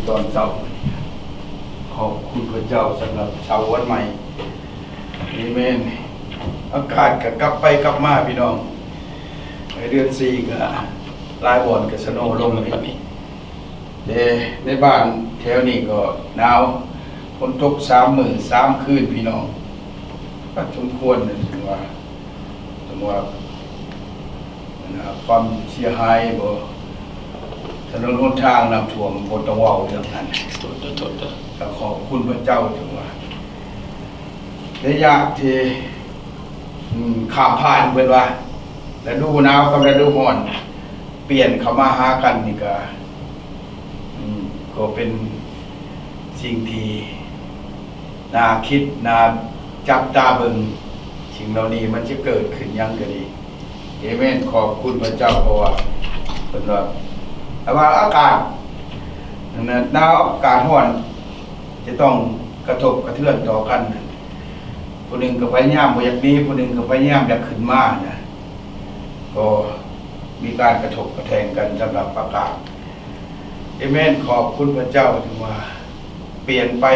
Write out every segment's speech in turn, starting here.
ຕອນເຊົ້າ. ຂອບຄຸນພະເຈົ້າສຳລັບເຊົ້າວັນໃໝ່. ເອເມນ. ອາກາດກໍກັບໄປກັບມາພີ່ນ້ອງ. ໃນເດືອນສີ່ກໍຫຼາຍບ່ອນກໍສະໂນລົງອີກ. ແຕ່ໃນບ້ານແຖວນີ້ກໍໜາວ. ຝົນຕົກສາມມື້ສາມຄືນພີ່ນ້ອງ. ກໍສົມຄວນນະ ຖືວ່າ ຖືວ່າ ອັນນ່າ ຄວາມເສຍຫາຍບໍ່ ຖະໜົນຫົນທາງນ້ຳຖ້ວມ ບໍ່ຕ້ອງເວົ້າເລື່ອງນັ້ນ. ໂທດເດີ ໂທດເດີ. ກໍຂອບຄຸນພະເຈົ້າ ຖືວ່າໄດ້ຢາກທີ່ ອືມ ຂ້າມຜ່ານ ເພິ່ນວ່າ ລະດູໜາວກັບລະດູຮ້ອນປ່ຽນເຂົ້າມາຫາກັນນີ້ກໍ ອືມ ກໍເປັນສິ່ງທີ່ໜ້າຄິດ ໜ້າຈັບຕາເບິ່ງ. ສິ່ງເຫຼົ່ານີ້ມັນຈະເກີດຂຶ້ນຫຍັງກໍດີ. ເອເມນ. ຂອບຄຸນພະເຈົ້າ ເພາະວ່າເພິ່ນວ່າ ແຕ່ວ່າອາກາດໜາວ ອາກາດຮ້ອນ ຈະຕ້ອງກະທົບກະເທືອນຕໍ່ກັນ. ຜູ້ໜຶ່ງກໍພະຍາຍາມບໍ່ຢາກໜີ, ຜູ້ໜຶ່ງກໍພະຍາຍາມຢາກຂຶ້ນມານະ. ກໍມີການກະທົບກະແທງກັນສຳລັບອາກາດ. ເອເມນ. ຂອບຄຸນພະເຈົ້າ ຖືວ່າປ່ຽນໄປ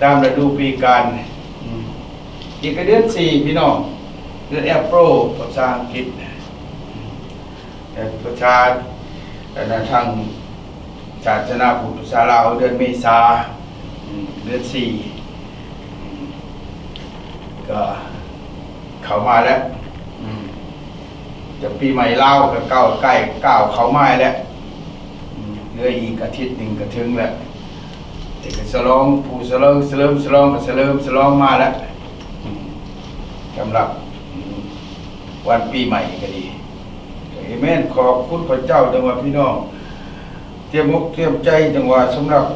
ຕາມລະດູປີການ. ອືມ ອີກກໍເດືອນສີ່ ພີ່ນ້ອງ, ເດືອນເອໂປຣ ພາສາອັງກິດ. ອືມ ເອີ ພາສາ ອັນນັ້ນ ທາງສາສະໜາພຸດ ພາສາລາວ ເດືອນເມສາ. ອືມ ເດືອນສີ່ ອືມ ກໍເຂົ້າມາແລ້ວ. ອືມ ຈະປີໃໝ່ລາວກໍກ້າວ ໃກ້ກ້າວເຂົ້າມາແລ້ວ. ອືມ ເຫຼືອອີກອາທິດໜຶ່ງກໍເຖິງແລ້ວ. ແຕ່ກໍສະຫຼອງ ຜູ້ສະເຫຼີມ ສະເຫຼີມສະຫຼອງກໍສະເຫຼີມສະຫຼອງມາແລ້ວ. ອືມ ສຳລັບ ອືມ ວັນປີໃໝ່ກໍດີ. ເອເມນ. ຂອບຄຸນພະເຈົ້າ ຈັ່ງວ່າພີ່ນ້ອງຕຽມອົກຕຽມໃຈ ຈັ່ງວ່າສຳລັບ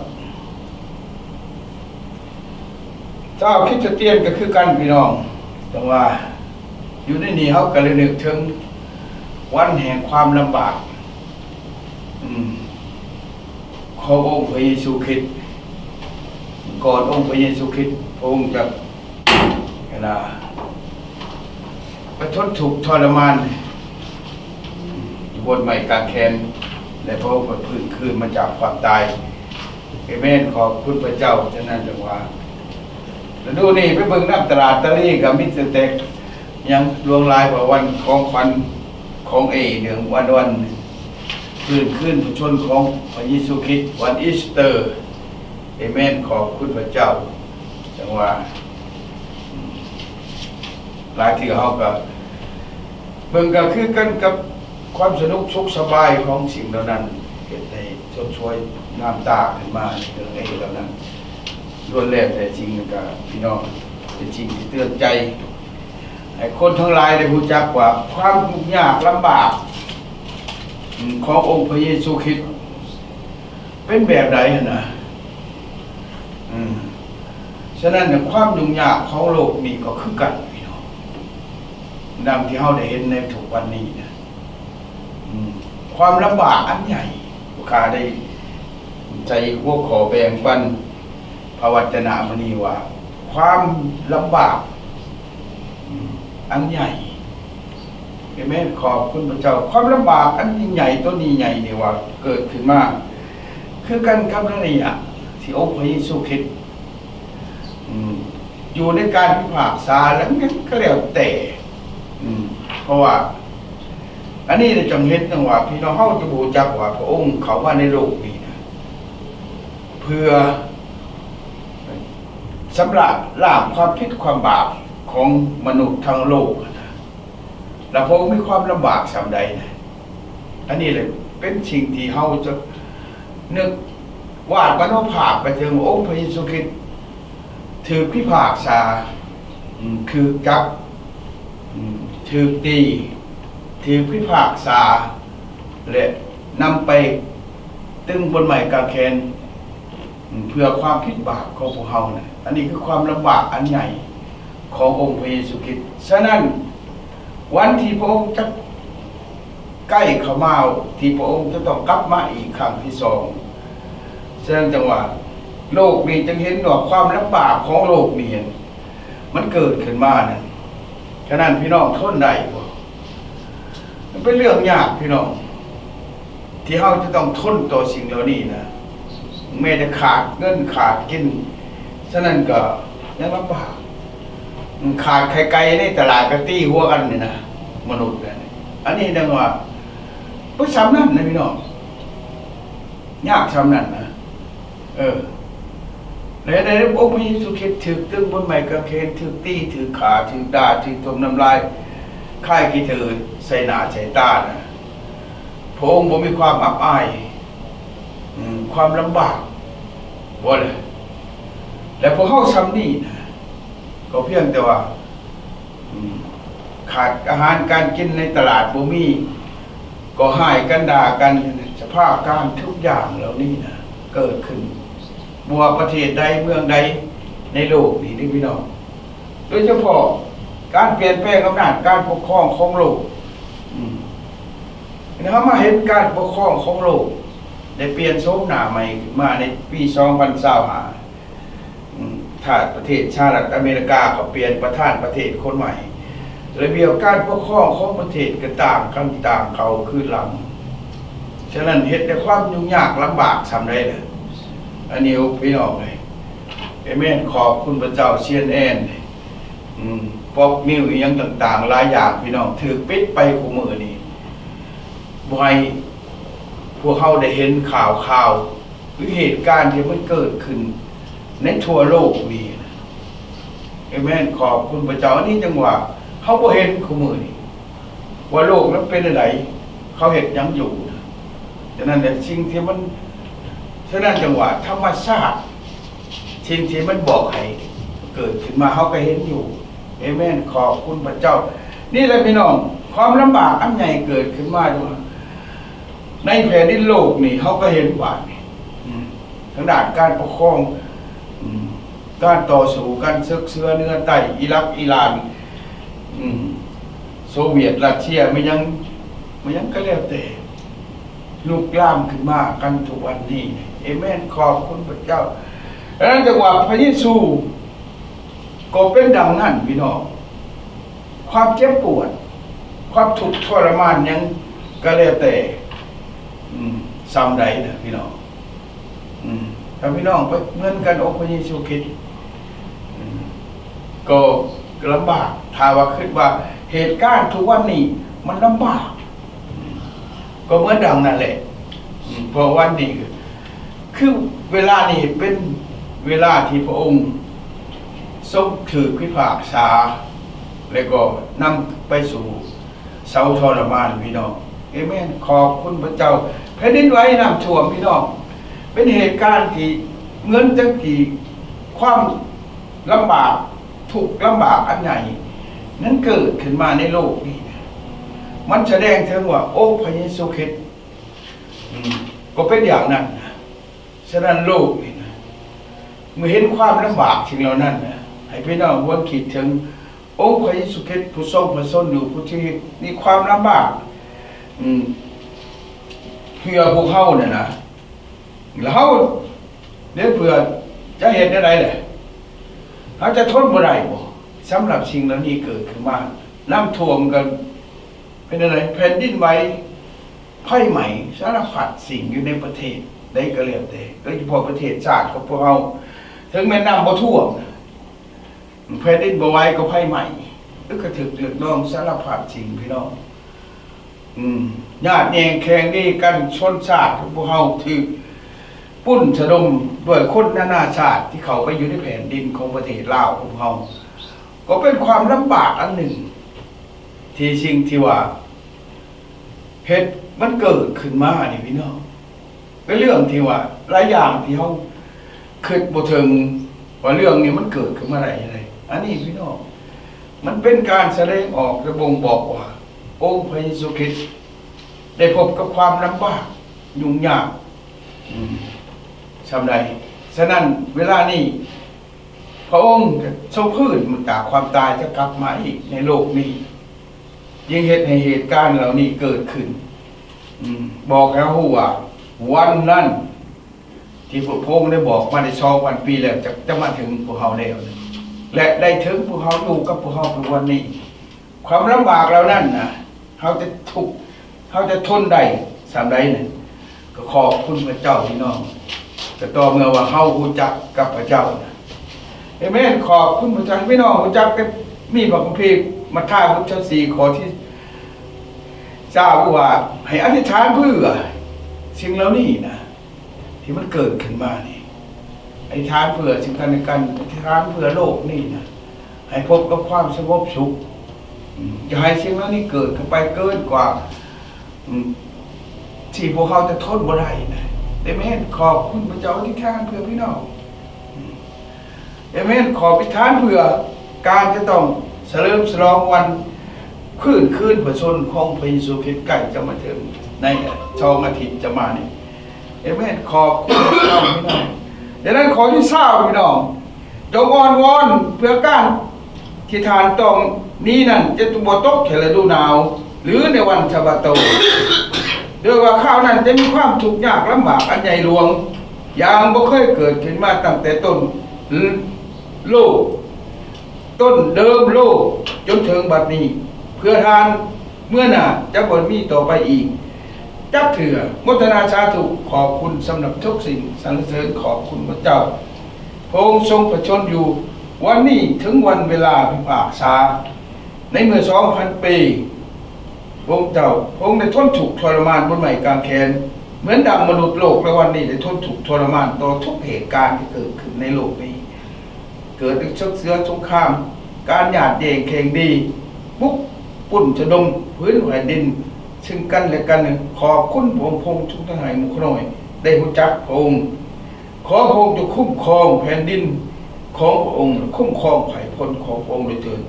ຊາວຄຣິສຕຽນກໍຄືກັນ ພີ່ນ້ອງ. ຈັ່ງວ່າຢູ່ໃນນີ້ເຮົາກໍລະນຶກເຖິງວັນແຫ່ງຄວາມລຳບາກ ອືມ ຂອງອົງພະເຢຊູຄຣິດ. ກ່ອນອົງພະເຢຊູຄຣິດ ພະອົງຈະ ອັນນ່າ ໄປທົນທຸກທໍລະມານຢູ່ບົນໄມ້ກາງແຂນ ແລະ ພະອົງກໍຟື້ນຄືນມາຈາກຄວາມຕາຍ. ເອເມນ. ຂອບຄຸນພະເຈົ້າ. ສະນັ້ນຈັ່ງວ່າ ລະດູນີ້ໄປເບິ່ງນຳຕະຫຼາດຕະລີກໍມີແຕ່ ຍັງຫຼວງຫຼາຍວ່າວັນຂອງຂວັນຂອງເອ ເລື່ອງວັນ ວັນຟື້ນຄືນພະຊົນຂອງພະເຢຊູຄຣິດ ວັນອີສເຕີ. ເອເມນ. ຂອບຄຸນພະເຈົ້າ. ຈັ່ງວ່າ ອືມ ຫຼາຍເທື່ອເຮົາກໍເບິ່ງກໍຄືກັນກັບຄວາມສະໜຸກສຸກສະບາຍຂອງສິ່ງເຫຼົ່ານັ້ນ ເຮັດໃຫ້ຊົດຊ່ວຍນ້ຳຕາຂຶ້ນມາ ເລື່ອງເອເຫຼົ່ານັ້ນ. ລ້ວນແລ້ວແຕ່ສິ່ງນັ້ນກໍ ພີ່ນ້ອງ ເປັນສິ່ງທີ່ເຕືອນໃຈ ໃຫ້ຄົນທັງຫຼາຍໄດ້ຮູ້ຈັກວ່າຄວາມທຸກຍາກລຳບາກ ອືມ ຂອງອົງພະເຢຊູຄຣິດເປັນແບບໃດຫັ້ນນະ. ອືມ ສະນັ້ນ ຄວາມຫຍຸ້ງຍາກຂອງໂລກນີ້ກໍຄືກັນ ພີ່ນ້ອງ ດັ່ງທີ່ເຮົາໄດ້ເຫັນໃນທຸກວັນນີ້ນະ. ອືມ ຄວາມລຳບາກອັນໃຫຍ່ ຂ້າໄດ້ໃສ່ຫົວຂໍ້ແບ່ງປັນພະວັດຈະນະມື້ນີ້ວ່າ ຄວາມລຳບາກ ອືມ ອັນໃຫຍ່. ເອເມນ. ຂອບຄຸນພະເຈົ້າ. ຄວາມລຳບາກອັນຍິ່ງໃຫຍ່ ຕົວນີ້ໃຫຍ່ນີ້ວ່າເກີດຂຶ້ນມາ ຄືກັນກັບໃນໄລຍະທີ່ອົງພະເຢຊູຄຣິດ ອືມ ຢູ່ໃນການພິພາກສາ ແລະ ຫຍັງກໍແລ້ວແຕ່. ອືມ ເພາະວ່າອັນນີ້ຈະເຮັດຈັ່ງວ່າ ພີ່ນ້ອງເຮົາຈະບໍ່ຮູ້ຈັກວ່າພະອົງເຂົ້າມາໃນໂລກນີ້ນະ ເພື່ອຊຳລະລ້າງຄວາມຜິດຄວາມບາບຂອງມະນຸດທັງໂລກນະ. ແລະ ພະອົງມີຄວາມລຳບາກສ່ຳໃດນະ. ອັນນີ້ແຫຼະເປັນສິ່ງທີ່ເຮົາຈະນຶກວາດມະໂນພາບໄປເຖິງອົງພະເຢຊູຄຣິດ ຖືກພິພາກສາ ອືມ ຖືກຈັບ ອືມ ຖືກຕີ ຖືກພິພາກສາ ແລະ ນຳໄປຕຶງບົນໄມ້ກາງແຂນ ອືມ ເພື່ອຄວາມຜິດບາບຂອງພວກເຮົານະ. ອັນນີ້ຄືຄວາມລຳບາກອັນໃຫຍ່ຂອງອົງພະເຢຊູຄຣິດ. ສະນັ້ນ ວັນທີ່ພະອົງຈະໃກ້ເຂົ້າມາ ທີ່ພະອົງຈະຕ້ອງກັບມາອີກຄັ້ງທີສອງ. ສະນັ້ນຈັ່ງວ່າ ໂລກນີ້ຈຶ່ງເຫັນວ່າຄວາມລຳບາກຂອງໂລກນີ້ມັນເກີດຂຶ້ນມານັ້ນ. ສະນັ້ນ ພີ່ນ້ອງທົນໄດ້ບໍ່? ມັນເປັນເລື່ອງຍາກ ພີ່ນ້ອງ ທີ່ເຮົາຈະຕ້ອງທົນຕໍ່ສິ່ງເຫຼົ່ານີ້ນະ. ແມ້ແຕ່ຂາດເງິນຂາດກິນ ສະນັ້ນກໍຍັງລຳບາກ. ຂາດໄຂ່ໄກ່ໃນຕະຫຼາດກໍຕີຫົວກັນນີ້ນະ ມະນຸດນະ. ອັນນີ້ຈັ່ງວ່າ ບໍ່ສ່ຳນັ້ນນະພີ່ນ້ອງ ຍາກສ່ຳນັ້ນນະ. ເອີ ແລະໃນອົງພະເຢຊູຄຣິດຖືກຕຶງບົນໄມ້ກາງເຂນ, ຖືກຕີ, ຖືກຂ້າ, ຖືກດ່າ, ຖືກຖົມນ້ຳລາຍ, ຄາຍຂີ້ເຖິໃສ່ໜ້າໃສ່ຕານະ. ພະອົງບໍ່ມີຄວາມອັບອາຍ ອາ ຄວາມລຳບາກບໍ່ລະ. ແລະພວກເຮົາສ່ຳນີ້ນະ ກໍພຽງແຕ່ວ່າ ອາ ຂາດອາຫານການກິນໃນຕະຫຼາດບໍ່ມີ ກໍຮ້າຍກັນດ່າກັນ. ສະພາບການທຸກຢ່າງເຫຼົ່ານີ້ນະ ເກີດຂຶ້ນບໍ່ວ່າປະເທດໃດເມືອງໃດໃນໂລກນີ້ເດ້ພີ່ນ້ອງ. ໂດຍສະເພາະການປ່ຽນແປງອຳນາດການປົກຄອງຂອງໂລກ ອາ ເຮົາມາເຫັນການປົກຄອງຂອງໂລກໄດ້ປ່ຽນໂສມໜ້າໃໝ່ຂຶ້ນມາໃນປີສອງພັນຊາວຫ້າ. ອາ ຖ້າປະເທດສະຫະລັດອາເມລິກາກໍປ່ຽນປະທານປະເທດຄົນໃໝ່, ລະບຽບການປົກຄອງຂອງປະເທດກໍຕ່າງກັນ, ຕ່າງເຂົ້າຄືນຫຼັງ. ສະນັ້ນເຮັດແຕ່ຄວາມຫຍຸ້ງຍາກລຳບາກສ່ຳໃດລະ. ອັນນີ້ ໂອ້ ພີ່ນ້ອງເອີຍ ເອເມນ ຂອບຄຸນພະເຈົ້າ. ຊຽນແອນ ອາ ປັອບນິວ ອີ່ຫຍັງຕ່າງໆຫຼາຍຢ່າງ ພີ່ນ້ອງ ຖືກປິດໄປຄູ່ມື້ນີ້ ບໍ່ໃຫ້ພວກເຮົາໄດ້ເຫັນຂ່າວຄາວ ຫຼືເຫດການທີ່ມັນເກີດຂຶ້ນໃນທົ່ວໂລກນີ້. ເອເມນ ຂອບຄຸນພະເຈົ້າ. ອັນນີ້ຈັ່ງວ່າເຮົາບໍ່ເຫັນຄູ່ມື້ນີ້ວ່າໂລກນັ້ນເປັນແນວໃດ ເຂົາເຮັດຫຍັງຢູ່. ສະນັ້ນແຫຼະ ສິ່ງທີ່ມັນ ສະນັ້ນຈັ່ງວ່າທຳມະຊາດ ສິ່ງທີ່ມັນບອກໃຫ້ເກີດຂຶ້ນມາ ເຮົາກໍເຫັນຢູ່. ເອເມນ ຂອບຄຸນພະເຈົ້າ. ນີ້ແຫຼະພີ່ນ້ອງ ຄວາມລຳບາກອັນໃຫຍ່ເກີດຂຶ້ນມາຢູ່ໃນແຜ່ນດິນໂລກນີ້ ເຮົາກໍເຫັນບາດນີ້ ອາ ທາງດ້ານການປົກຄອງ ອາ ການຕໍ່ສູ້ກັນ ເສິກເສືອເໜືອໃຕ້ ອີຣັກ ອີຣານ ອາ ໂຊວຽດ ຣັດເຊຍ ແມ່ນຫຍັງ ແມ່ນຫຍັງກໍແລ້ວແຕ່ ລຸກລາມຂຶ້ນມາກັນທຸກວັນນີ້. ເອເມນ ຂອບຄຸນພະເຈົ້າ. ດັ່ງນັ້ນ ຈັ່ງວ່າພະເຢຊູກໍເປັນດັ່ງນັ້ນພີ່ນ້ອງ. ຄວາມເຈັບປວດ ຄວາມທຸກທໍລະມານຫຍັງກໍແລ້ວແຕ່ ອາ ສ່ຳໃດນະພີ່ນ້ອງ ອາ ຖ້າພີ່ນ້ອງໄປເໝືອນກັນອົງພະເຢຊູຄຣິດ ອາ ກໍລຳບາກ. ຖ້າວ່າຄິດວ່າເຫດການທຸກວັນນີ້ມັນລຳບາກ ກໍເໝືອນດັ່ງນັ້ນແຫຼະ ເພາະວັນນີ້ຄືເວລານີ້ເປັນເວລາທີ່ພະອົງຊົງຖືກພິພາກສາ ແລະກໍນຳໄປສູ່ເສົາທໍລະມານ ພີ່ນ້ອງ. ເອເມນ ຂອບຄຸນພະເຈົ້າ. ແຜ່ນດິນໄຫວ ນ້ຳຖ້ວມ ພີ່ນ້ອງ ເປັນເຫດການທີ່ເໝືອນຈັ່ງທີ່ຄວາມ ລຳບາກ ທຸກລຳບາກອັນໃຫຍ່ນັ້ນເກີດຂຶ້ນມາໃນໂລກນີ້ນະ ມັນສະແດງເຖິງວ່າອົງພະເຢຊູຄຣິດ ອາ ກໍເປັນຢ່າງນັ້ນນະ. ສະນັ້ນໂລກນີ້ນະ ເມື່ອເຫັນຄວາມລຳບາກສິ່ງເຫຼົ່ານັ້ນນະ ໃຫ້ພີ່ນ້ອງຫວນຄິດເຖິງອົງພະເຢຊູຄຣິດ ຜູ້ຊົງພະຊົນຢູ່ ຜູ້ທີ່ມີຄວາມລຳບາກ ອາ ເພື່ອພວກເຮົານັ້ນນະ. ແລ້ວເຮົາເດ້ ເພື່ອຈະເຮັດແນວໃດແຫຼະ? ເຮົາຈະທົນບໍ່ໄດ້ບໍ່ ສຳລັບສິ່ງເຫຼົ່ານີ້ເກີດຂຶ້ນມາ? ນ້ຳຖ້ວມກໍເປັນແນວໃດ? ແຜ່ນດິນໄຫວ ໄຟໄໝ້ ສາລະພັດສິ່ງຢູ່ໃນປະເທດໃດກໍແລ້ວແຕ່ ໂດຍສະເພາະປະເທດຊາດຂອງພວກເຮົາ ເຖິງແມ່ນນ້ຳບໍ່ຖ້ວມ ແຜ່ນດິນບໍ່ໄຫວກໍໄຟໄໝ້ ຫຼືກະຖືກເລືອດນອງ ສາລະພັດສິ່ງ ພີ່ນ້ອງ. ອືມ ຍາດແຍ່ງແຂ່ງດີກັນ ຊົນຊາດຂອງພວກເຮົາຖືກປຸ້ນສະດົມດ້ວຍຄົນນານາຊາດທີ່ເຂົ້າໄປຢູ່ໃນແຜ່ນດິນຂອງປະເທດລາວຂອງເຮົາ ກໍເປັນຄວາມລຳບາກອັນໜຶ່ງ ທີ່ສິ່ງທີ່ວ່າເຮັດມັນເກີດຂຶ້ນມານີ້ພີ່ນ້ອງ ເປັນເລື່ອງທີ່ວ່າຫຼາຍຢ່າງທີ່ເຮົາຄິດບໍ່ເຖິງວ່າເລື່ອງນີ້ມັນເກີດຂຶ້ນມາໄດ້ຈັ່ງໃດ. ອັນນີ້ພີ່ນ້ອງ ມັນເປັນການສະແດງອອກ ແລະ ບົ່ງບອກວ່າ ອົງພະເຢຊູຄຣິດໄດ້ພົບກັບຄວາມລຳບາກ ຫຍຸ້ງຍາກ ອາ ສ່ຳໃດ. ສະນັ້ນເວລານີ້ ພະອົງຈະຊົງຟື້ນຈາກຄວາມຕາຍ ຈະກັບມາອີກໃນໂລກນີ້ ຈຶ່ງເຮັດໃຫ້ເຫດການເຫຼົ່ານີ້ເກີດຂຶ້ນ ອາ ບອກໃຫ້ເຮົາຮູ້ວ່າ ວັນນັ້ນ ທີ່ພະອົງໄດ້ບອກມາໄດ້ສອງພັນປີແລ້ວ ຈະ ຈະມາເຖິງພວກເຮົາແລ້ວ ແລະ ໄດ້ເຖິງພວກເຮົາ ຢູ່ກັບພວກເຮົາທຸກວັນນີ້. ຄວາມລຳບາກເຫຼົ່ານັ້ນນະ ເຮົາຈະທຸກ ເຮົາຈະທົນໄດ້ສ່ຳໃດນັ້ນ ກໍຂອບຄຸນພະເຈົ້າ ພີ່ນ້ອງ. ກໍຕໍ່ເມື່ອວ່າເຮົາຮູ້ຈັກກັບພະເຈົ້ານະ. ເອເມນ. ຂອບຄຸນພະເຈົ້າ. ພີ່ນ້ອງຮູ້ຈັກແຕ່ມີພະຄຳພີ ມັດທາຍບົດຊາວສີ່ ຂໍ້ທີຊາວ ວ່າ ໃຫ້ອະທິຖານເພື່ອສິ່ງເຫຼົ່ານີ້ນະ ທີ່ມັນເກີດຂຶ້ນມານີ້. ອະທິຖານເພື່ອສິ່ງກັນແລະກັນ, ອະທິຖານເພື່ອໂລກນີ້ນະ. ໃຫ້ພົບກັບຄວາມສະຫງົບສຸກ. ອືມ ຢ່າໃຫ້ສິ່ງເຫຼົ່ານີ້ເກີດຂຶ້ນໄປເກີນກວ່າ ອືມ ທີ່ພວກເຮົາຈະທົນບໍ່ໄດ້ນະ. ເອເມນ. ຂອບຄຸນພະເຈົ້າ. ອະທິຖານເພື່ອພີ່ນ້ອງ. ອືມ ເອເມນ. ຂໍອະທິຖານເພື່ອການຈະຕ້ອງສະເຫຼີມສະຫຼອງວັນ ຄືນ ຄືນພະຊົນຂອງພະເຢຊູຄຣິດໃກ້ຈະມາເຖິງໃນສອງອາທິດຈະມານີ້. ເອເມນ. ຂອບຄຸນພະເຈົ້າພີ່ນ້ອງ. ດັ່ງນັ້ນ ຂໍ້ທີຊາວ ພີ່ນ້ອງ ຈົ່ງອ້ອນວອນເພື່ອການທີ່ທ່ານຕ້ອງໜີນັ້ນຈະບໍ່ຕົກໃນລະດູໜາວ ຫຼື ໃນວັນສະບາໂຕ, ໂດຍວ່າຄາວນັ້ນຈະມີຄວາມທຸກຍາກລຳບາກອັນໃຫຍ່ຫຼວງ ຢ່າງບໍ່ເຄີຍເກີດຂຶ້ນມາຕັ້ງແຕ່ຕົ້ນໂລກ ຕົ້ນເດີມໂລກຈົນເຖິງບັດນີ້, ເພື່ອທ່ານເມື່ອໜ້າຈະບໍ່ມີຕໍ່ໄປອີກຈັກເທື່ອ. ໂມທະນາສາທຸ ຂອບຄຸນສຳລັບທຸກສິ່ງ. ສັນລະເສີນຂອບຄຸນພະເຈົ້າ. ພະອົງຊົງພະຊົນຢູ່ວັນນີ້ເຖິງວັນເວລາພິພາກສາ. ໃນເມື່ອສອງພັນປີ ພະອົງເຈົ້າ, ພະອົງໄດ້ທົນທຸກທໍລະມານບົນໄມ້ກາງແຂນ ເໝືອນດັ່ງມະນຸດໂລກໃນວັນນີ້ໄດ້ທົນທຸກທໍລະມານຕໍ່ທຸກເຫດການທີ່ເກີດຂຶ້ນໃນໂລກນີ້. ເກີດເຊິ່ງເສືອສົງຄາມ, ການຍາດແຍ່ງແຂ່ງດີ, ບຸກປຸ້ນສະດົມພື້ນແຜ່ນດິນເຊິ່ງກັນແລະກັນ. ຂອບຄຸນພະອົງ, ພະອົງຊົງທັງໃຫ້ໝູ່ຂ້ານ້ອຍໄດ້ຮູ້ຈັກພະອົງ. ຂໍພະອົງຈົ່ງຄຸ້ມຄອງແຜ່ນດິນຂອງພະອົງ, ຄຸ້ມຄອງໄພພົນຂອງພະອົງດ້ວຍເທີ້ນ.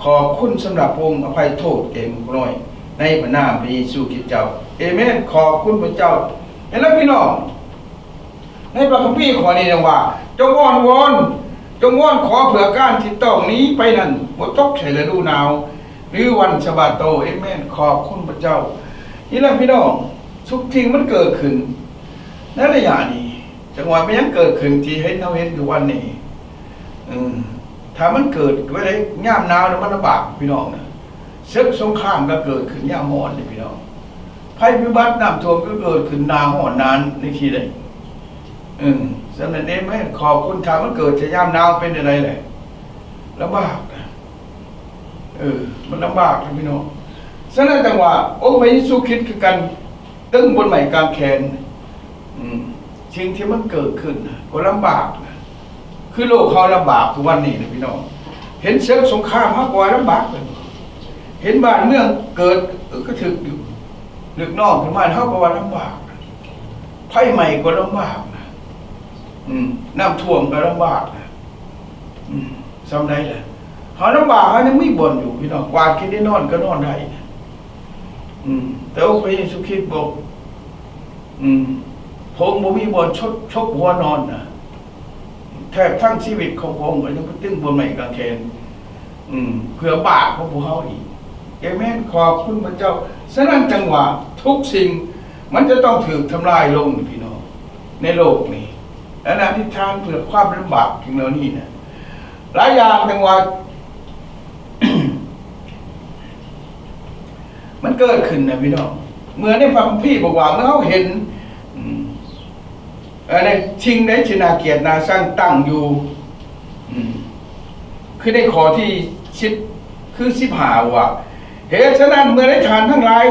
ຂອບຄຸນສຳລັບພະອົງອະໄພໂທດແກ່ໝູ່ຂ້ານ້ອຍ ໃນພະນາມພະເຢຊູຄຣິດເຈົ້າ. ເອເມນ. ຂອບຄຸນພະເຈົ້າ. ເຫັນແລ້ວພີ່ນ້ອງ, ໃນພະຄຳພີຂໍ້ນີ້ເວົ້າວ່າ ຈົ່ງອ້ອນວອນ, ຈົ່ງວອນຂໍເພື່ອການທີ່ຕ້ອງໜີໄປນັ້ນບໍ່ຕົກໃສ່ລະດູໜາວ ຫຼື ວັນສະບາໂຕ. ເອເມນ. ຂອບຄຸນພະເຈົ້າ. ນີ້ລະພີ່ນ້ອງ, ທຸກສິ່ງມັນເກີດຂຶ້ນໃນໄລຍະນີ້. ຈັງຫວະແມ່ນຫຍັງເກີດຂຶ້ນທີ່ເຫັນ, ເຮົາເຫັນຢູ່ວັນນີ້? ເອີ ຖ້າມັນເກີດໄວ້ໃນຍາມໜາວນະ ມັນລຳບາກພີ່ນ້ອງນະ. ເສິກສົງຄາມກໍເກີດຂຶ້ນຍາມຮ້ອນເດ້ພີ່ນ້ອງ. ໄພພິບັດນ້ຳຖ້ວມກໍເກີດຂຶ້ນໜ້າຮ້ອນນານຈັ່ງຊີ້ເດ້. ເອີ ສະນັ້ນເດ້ ແມ່ນຂອບຄຸນ. ຖ້າມັນເກີດໃນຍາມໜາວເປັນຈັ່ງໃດແຫຼະ? ລຳບາກນະ. ເອີ ມັນລຳບາກນະພີ່ນ້ອງ. ສະນັ້ນຈັ່ງວ່າ ອົງພະເຢຊູຄຣິດຄືກັນ ຕຶງບົນໄມ້ກາງແຂນ. ອືມ ສິ່ງທີ່ມັນເກີດຂຶ້ນນະກໍລຳບາກນະ. ຄືໂລກເຮົາລຳບາກທຸກວັນນີ້ນະພີ່ນ້ອງ. ເຫັນເສິກສົງຄາມເຮົາກໍວ່າລຳບາກ, ເຫັນບ້ານເມືອງເກີດ ເອີ ກະຖືກລຶກນອງຂຶ້ນມາ ເຮົາກໍວ່າລຳບາກ. ໄຟໄໝ້ກໍລຳບາກນະ. ອືມ ນ້ຳຖ້ວມກໍລຳບາກນະ. ອືມ ສ່ຳໃດລະ? ເຮົາລຳບາກ ເຮົາຍັງມີບ່ອນຢູ່ພີ່ນ້ອງ. ກວາດກິນໄດ້ນອນກໍນອນໄດ້ນະ. ອືມ ແຕ່ອົງພະເຢຊູຄຣິດບອກ ອືມ ພະອົງບໍ່ມີບ່ອນຊົກ ຊົກຫົວນອນນະ. ແທບທັງຊີວິດຂອງພະອົງກໍຍັງໄປຕຶງບົນໄມ້ກາງແຂນ ອືມ ເພື່ອບາບຂອງພວກເຮົາອີກ. ເອເມນ. ຂອບຄຸນພະເຈົ້າ. ສະນັ້ນຈັ່ງວ່າທຸກສິ່ງມັນຈະຕ້ອງຖືກທຳລາຍລົງ ພີ່ນ້ອງ ໃນໂລກນີ້. ອັນອະທິຖານເພື່ອຄວາມລຳບາກສິ່ງເຫຼົ່ານີ້ນະ ຫຼາຍຢ່າງຈັ່ງວ່າ ມັນເກີດຂຶ້ນນະພີ່ນ້ອງ. ເມື່ອໃນພະຄຳພີບອກວ່າ ເມື່ອເຮົາເຫັນ ອືມ ເອີ ໃນສິ່ງໃດທີ່ໜ້າກຽດໜ້າຊັງຕັ້ງຢູ່ ອືມ ຄືໃນຂໍ້ທີສິບ ຄືສິບຫ້າ ວ່າ ເຫດສະນັ້ນ ເມື່ອໃດທ່ານທັງຫຼາຍ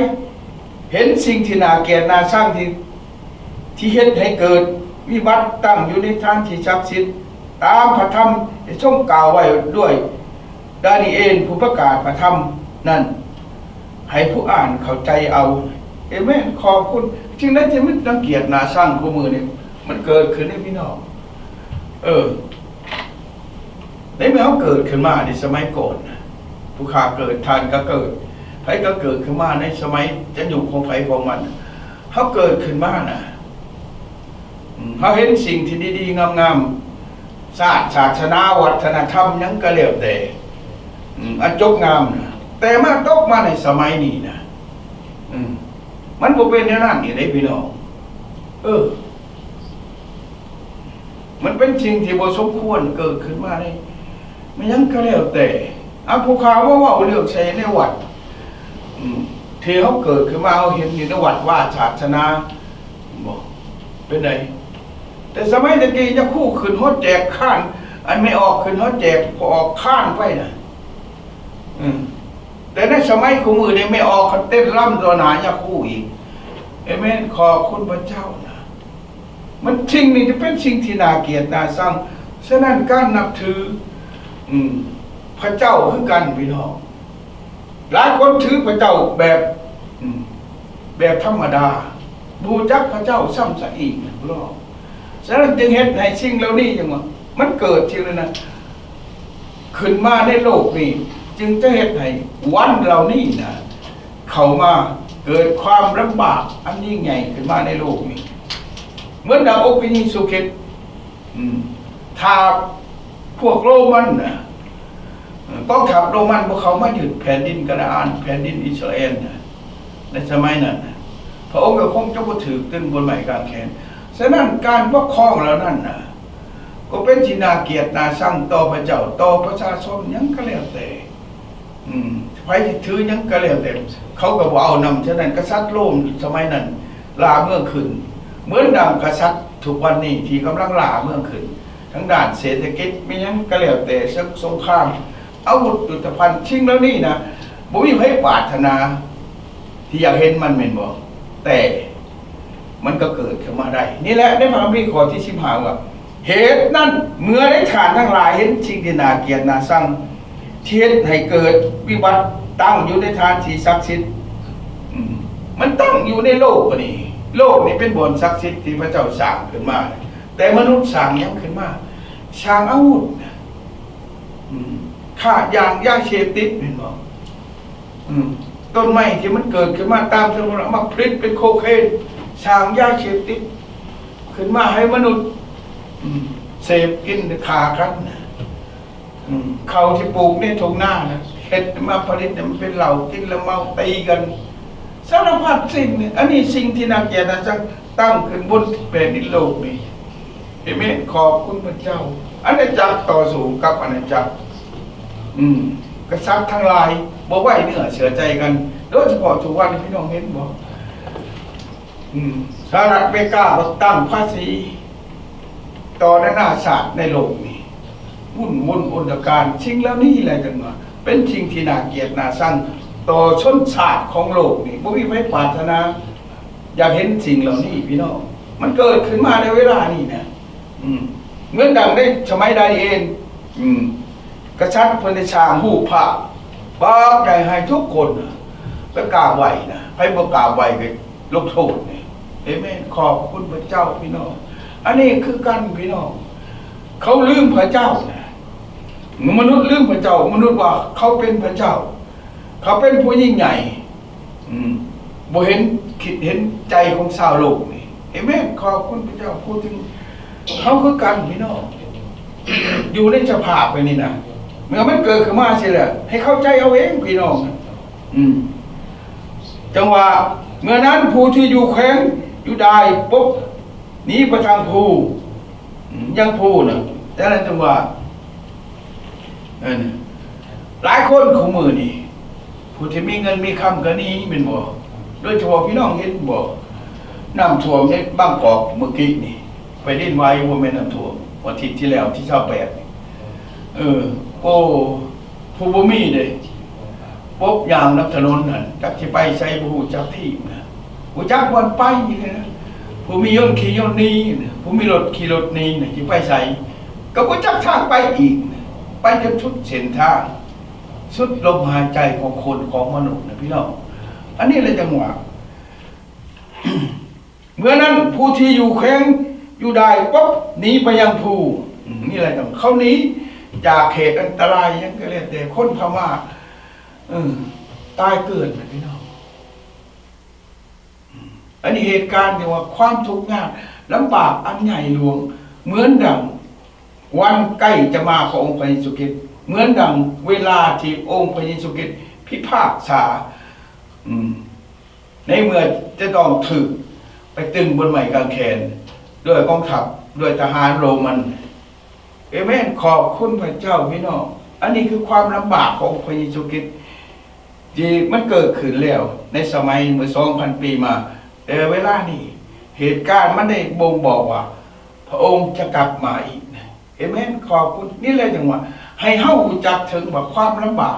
ເຫັນສິ່ງທີ່ໜ້າກຽດໜ້າຊັງທີ່ ທີ່ເຮັດໃຫ້ເກີດວິບັດຕັ້ງຢູ່ໃນສະຖານທີ່ສັກສິດ ຕາມພະທຳທີ່ຊົງກ່າວໄວ້ດ້ວຍດານີເອນຜູ້ປະກາດພະທຳນັ້ນ ໃຫ້ຜູ້ອ່ານເຂົ້າໃຈເອົາ. ເອເມນ. ຂອບຄຸນ. ສິ່ງໃດທີ່ມັນໜ້າກຽດໜ້າຊັງຄູ່ມື້ນີ້ ມັນເກີດຂຶ້ນໃນພີ່ນ້ອງ. ເອີ ໃນເມື່ອເຮົາເກີດຂຶ້ນມາໃນສະໄໝກ່ອນນະ ຜູ້ຂ້າເກີດ ທ່ານກໍເກີດ ໃຜກໍເກີດຂຶ້ນມາໃນສະໄໝຈະຍຸກຂອງໃຜຂອງມັນ. ເຮົາເກີດຂຶ້ນມານະ ອືມ ເຮົາເຫັນສິ່ງທີ່ດີໆງາມໆ ຊາດ ສາສະໜາ ວັດທະນະທຳ ຫຍັງກໍແລ້ວແຕ່ ອືມ ອັນຈົບງາມນະ. ແຕ່ມາຕົກມາໃນສະໄໝນີ້ນະ ອືມ ມັນບໍ່ເປັນແນວນັ້ນອີກເດ້ພີ່ນ້ອງ. ເອີ ມັນເປັນສິ່ງທີ່ບໍ່ສົມຄວນເກີດຂຶ້ນມາໃນ ແມ່ນຫຍັງກໍແລ້ວແຕ່. ອາ ຜູ້ຂ້າມາເວົ້າເລື່ອງໃສ່ໃນວັດ ອືມ ທີ່ເຮົາເກີດຂຶ້ນມາ ເຮົາເຫັນຢູ່ໃນວັດວາສາສະໜາ ບໍ່ ເປັນໃດ? ແຕ່ ແຕ່ສະໄໝແຕ່ກີ້ຍາຄູຂຶ້ນຫົວແຈກຄານ ອັນແມ່ອອກຂຶ້ນຫົວແຈກ ພໍອອກຄານໄປນະ. ອືມ ແຕ່ໃນສະໄໝຄູ່ມື້ນີ້ ແມ່ອອກເຕັ້ນລຳຕໍ່ໜ້າຍາຄູອີກ. ເອເມນ. ຂອບຄຸນພະເຈົ້ານະ. ມັນ ສິ່ງນີ້ຈະເປັນສິ່ງທີ່ໜ້າກຽດໜ້າຊັງ. ສະນັ້ນການນັບຖື ອືມ ພະເຈົ້າຄືກັນພີ່ນ້ອງ. ຫຼາຍຄົນຖືພະເຈົ້າແບບ ອືມ ແບບທຳມະດາ ບໍ່ຮູ້ຈັກພະເຈົ້າຊ້ຳຊະອີກ. ສະນັ້ນຈຶ່ງເຮັດໃຫ້ສິ່ງເຫຼົ່ານີ້ ຈັ່ງວ່າ ມັນເກີດທີ່ນັ້ນນະ ຂຶ້ນມາໃນໂລກນີ້ ຈຶ່ງຈະເຮັດໃຫ້ວັນເຫຼົ່ານີ້ນະ ເຂົ້າມາ ເກີດຄວາມລຳບາກອັນຍິ່ງໃຫຍ່ຂຶ້ນມາໃນໂລກນີ້ ເໝືອນດັ່ງອົງພະເຢຊູຄຣິດ. ອືມ ຖ້າພວກໂລມັນນະ ເອີ ກອງທັບໂລມັນບໍ່ເຂົ້າມາຍຶດແຜ່ນດິນການາອານ ແຜ່ນດິນອິດສະຣາເອນນະ ໃນສະໄໝນັ້ນນະ ພະອົງກໍຄົງຈະບໍ່ຖືກຕຶງບົນໄມ້ກາງແຂນ. ສະນັ້ນການປົກຄອງເຫຼົ່ານັ້ນນະ ກໍເປັນທີ່ໜ້າກຽດໜ້າຊັງຕໍ່ພະເຈົ້າ ຕໍ່ປະຊາຊົນຫຍັງກໍແລ້ວແຕ່. ອືມ ໃຜຊິຖືຫຍັງກໍແລ້ວແຕ່ ເຂົາກໍບໍ່ເອົານຳ. ສະນັ້ນກະສັດໂລມສະໄໝນັ້ນລ່າເມືອງຂຶ້ນ ເໝືອນດັ່ງກະສັດທຸກວັນນີ້ທີ່ກຳລັງລ່າເມືອງຂຶ້ນ ທາງດ້ານເສດຖະກິດ ແມ່ນຫຍັງກໍແລ້ວແຕ່ ເຊິ່ງສົງຄາມ ອາວຸດຍຸດທະພັນ ສິ່ງເຫຼົ່ານີ້ນະ ບໍ່ມີໃຜປາດຖະໜາທີ່ຢາກເຫັນມັນແມ່ນບໍ່? ແຕ່ມັນກໍເກີດຂຶ້ນມາໄດ້. ນີ້ແຫຼະ ໃນພະຄຳພີຂໍ້ທີສິບຫ້າວ່າ ເຫດນັ້ນ ເມື່ອໃດທ່ານທັງຫຼາຍເຫັນສິ່ງທີ່ໜ້າກຽດໜ້າຊັງ ທີ່ເຮັດໃຫ້ເກີດວິບັດຕັ້ງຢູ່ໃນສະຖານທີ່ສັກສິດ ອືມ ມັນຕັ້ງຢູ່ໃນໂລກນີ້ ໂລກນີ້ເປັນບ່ອນສັກສິດທີ່ພະເຈົ້າສ້າງຂຶ້ນມາ ແຕ່ມະນຸດສ້າງຫຍັງຂຶ້ນມາ? ສ້າງອາວຸດ ອືມ ຄ້າຢາງຢາເສບຕິດ ແມ່ນບໍ່? ອືມ ຕົ້ນໄມ້ທີ່ມັນເກີດຂຶ້ນມາຕາມຊະນະບົດ ເອົາມາຜະລິດເປັນໂຄເຄນ ສ້າງຢາເສບຕິດຂຶ້ນມາໃຫ້ມະນຸດ ອືມ ເສບກິນຂ້າກັນນະ. ອືມ ເຂົ້າທີ່ປູກໃນທົ່ງນານະ ເຮັດມາຜະລິດໃຫ້ມັນເປັນເຫຼົ້າ ກິນແລ້ວເມົາຕີກັນ ສາລະພັດສິ່ງນີ້. ອັນນີ້ສິ່ງທີ່ໜ້າກຽດໜ້າຊັງ ຕັ້ງຂຶ້ນບົນແຜ່ນດິນໂລກນີ້. ເອເມນ. ຂອບຄຸນພະເຈົ້າ. ອານາຈັກຕໍ່ສູ້ກັບອານາຈັກ. ອືມ ກະສັດທັງຫຼາຍບໍ່ໄວ້ເນື້ອເຊື່ອໃຈກັນ ໂດຍສະເພາະທຸກວັນນີ້ ພີ່ນ້ອງເຫັນບໍ່? ອືມ ສະຫະລັດອາເມລິກາກໍຕັ້ງພາສີຕໍ່ນານາຊາດໃນໂລກນີ້ ວຸ່ນວົນອົນຕະການ. ສິ່ງເຫຼົ່ານີ້ແຫຼະ ຈັ່ງວ່າເປັນສິ່ງທີ່ໜ້າກຽດໜ້າຊັງຕໍ່ຊົນຊາດຂອງໂລກນີ້. ບໍ່ມີໃຜປາດຖະໜາ ຢາກເຫັນສິ່ງເຫຼົ່ານີ້ພີ່ນ້ອງ. ມັນເກີດຂຶ້ນມາໃນເວລານີ້ນະ. ອືມ ເໝືອນດັ່ງໃນສະໄໝດານີເອນ ອືມ ກະສັດເພິ່ນໄດ້ສ້າງຮູບພະບັກໃຫຍ່ໃຫ້ທຸກຄົນໄປກາບໄຫວ້ນະ. ໃຜບໍ່ກາບໄຫວ້ກໍລົງໂທດນີ້. ເອເມນ. ຂອບຄຸນພະເຈົ້າພີ່ນ້ອງ. ອັນນີ້ຄືກັນພີ່ນ້ອງ. ເຂົາລືມພະເຈົ້ານະ. ມະນຸດລືມພະເຈົ້າ. ມະນຸດວ່າເຂົາເປັນພະເຈົ້າ. ເຂົາເປັນຜູ້ຍິ່ງໃຫຍ່. ອືມ ບໍ່ເຫັນຄິດເຫັນໃຈຂອງຊາວໂລກນີ້. ເອເມນ. ຂອບຄຸນພະເຈົ້າ. ພູດເຖິງເຮົາຄືກັນພີ່ນ້ອງ ຢູ່ໃນສະພາບແບບນີ້ນະ ເມື່ອມັນເກີດຂຶ້ນມາຊິແລ້ວ ໃຫ້ເຂົ້າໃຈເອົາເອງພີ່ນ້ອງ. ອືມ ຈັ່ງວ່າເມື່ອນັ້ນຜູ້ທີ່ຢູ່ແຂວງຢູດາຍປົບໜີໄປທາງພູ ອືມ ຍັງພູນະ. ດັ່ງນັ້ນຈຶ່ງວ່າ ເອີ ຫຼາຍຄົນຄູ່ມື້ນີ້ ຜູ້ທີ່ມີເງິນມີຄຳກໍໜີແມ່ນບໍ່? ໂດຍສະເພາະພີ່ນ້ອງເຫັນບໍ່? ນ້ຳຖ້ວມໃນບາງກອກມື້ກີ້ນີ້ ແຜ່ນດິນໄຫວ ບໍ່ແມ່ນນ້ຳຖ້ວມ ອາທິດທີ່ແລ້ວ ທີຊາວແປດນີ້. ເອີ ໂອ້ ຜູ້ບໍ່ມີເດ້ ປົບຍ່າງນຳຖະໜົນຫັ້ນ ຈັກຊິໄປໃສບໍ່ຮູ້ຈັກທີນະ ບໍ່ຈັກບ່ອນໄປເລີຍນະ. ຜູ້ມີຍົນຂີ່ຍົນໜີນະ ຜູ້ມີລົດຂີ່ລົດໜີນະ ຊິໄປໃສກໍບໍ່ຈັກທາງໄປອີກນະ. ໄປຈົນສຸດເສັ້ນທາງ ສຸດລົມຫາຍໃຈຂອງຄົນ ຂອງມະນຸດນະພີ່ນ້ອງ. ອັນນີ້ແຫຼະຈັ່ງວ່າ ເມື່ອນັ້ນຜູ້ທີ່ຢູ່ແຂວງຢູດາຍປົບໜີໄປຍັງພູ. ອືມ ນີ້ແຫຼະຈັ່ງເຂົາໜີຈາກເຂດອັນຕະລາຍຫຍັງກໍແລ້ວແຕ່ ຄົນພະມ້າ ເອີ ຕາຍເກືອນນະພີ່ນ້ອງ. ອືມ ອັນນີ້ເຫດການທີ່ວ່າຄວາມທຸກຍາກລຳບາກອັນໃຫຍ່ຫຼວງ ເໝືອນດັ່ງວັນໃກ້ຈະມາຂອງອົງພະເຢຊູຄຣິດ ເໝືອນດັ່ງເວລາທີ່ອົງພະເຢຊູຄຣິດພິພາກສາ ອືມ ໃນເມື່ອຈະຕ້ອງຖືກໄປຕຶງບົນໄມ້ກາງແຂນດ້ວຍກອງທັບ ດ້ວຍທະຫານໂລມັນ. ເອເມນ. ຂອບຄຸນພະເຈົ້າພີ່ນ້ອງ. ອັນນີ້ຄືຄວາມລຳບາກຂອງອົງພະເຢຊູຄຣິດ ທີ່ມັນເກີດຂຶ້ນແລ້ວໃນສະໄໝເມື່ອສອງພັນປີມາ, ແຕ່ເວລານີ້ເຫດການມັນໄດ້ບົ່ງບອກວ່າ ພະອົງຈະກັບມາອີກ. ເອເມນ. ຂອບຄຸນ. ນີ້ແຫຼະຈັ່ງວ່າ ໃຫ້ເຮົາຮູ້ຈັກເຖິງວ່າຄວາມລຳບາກ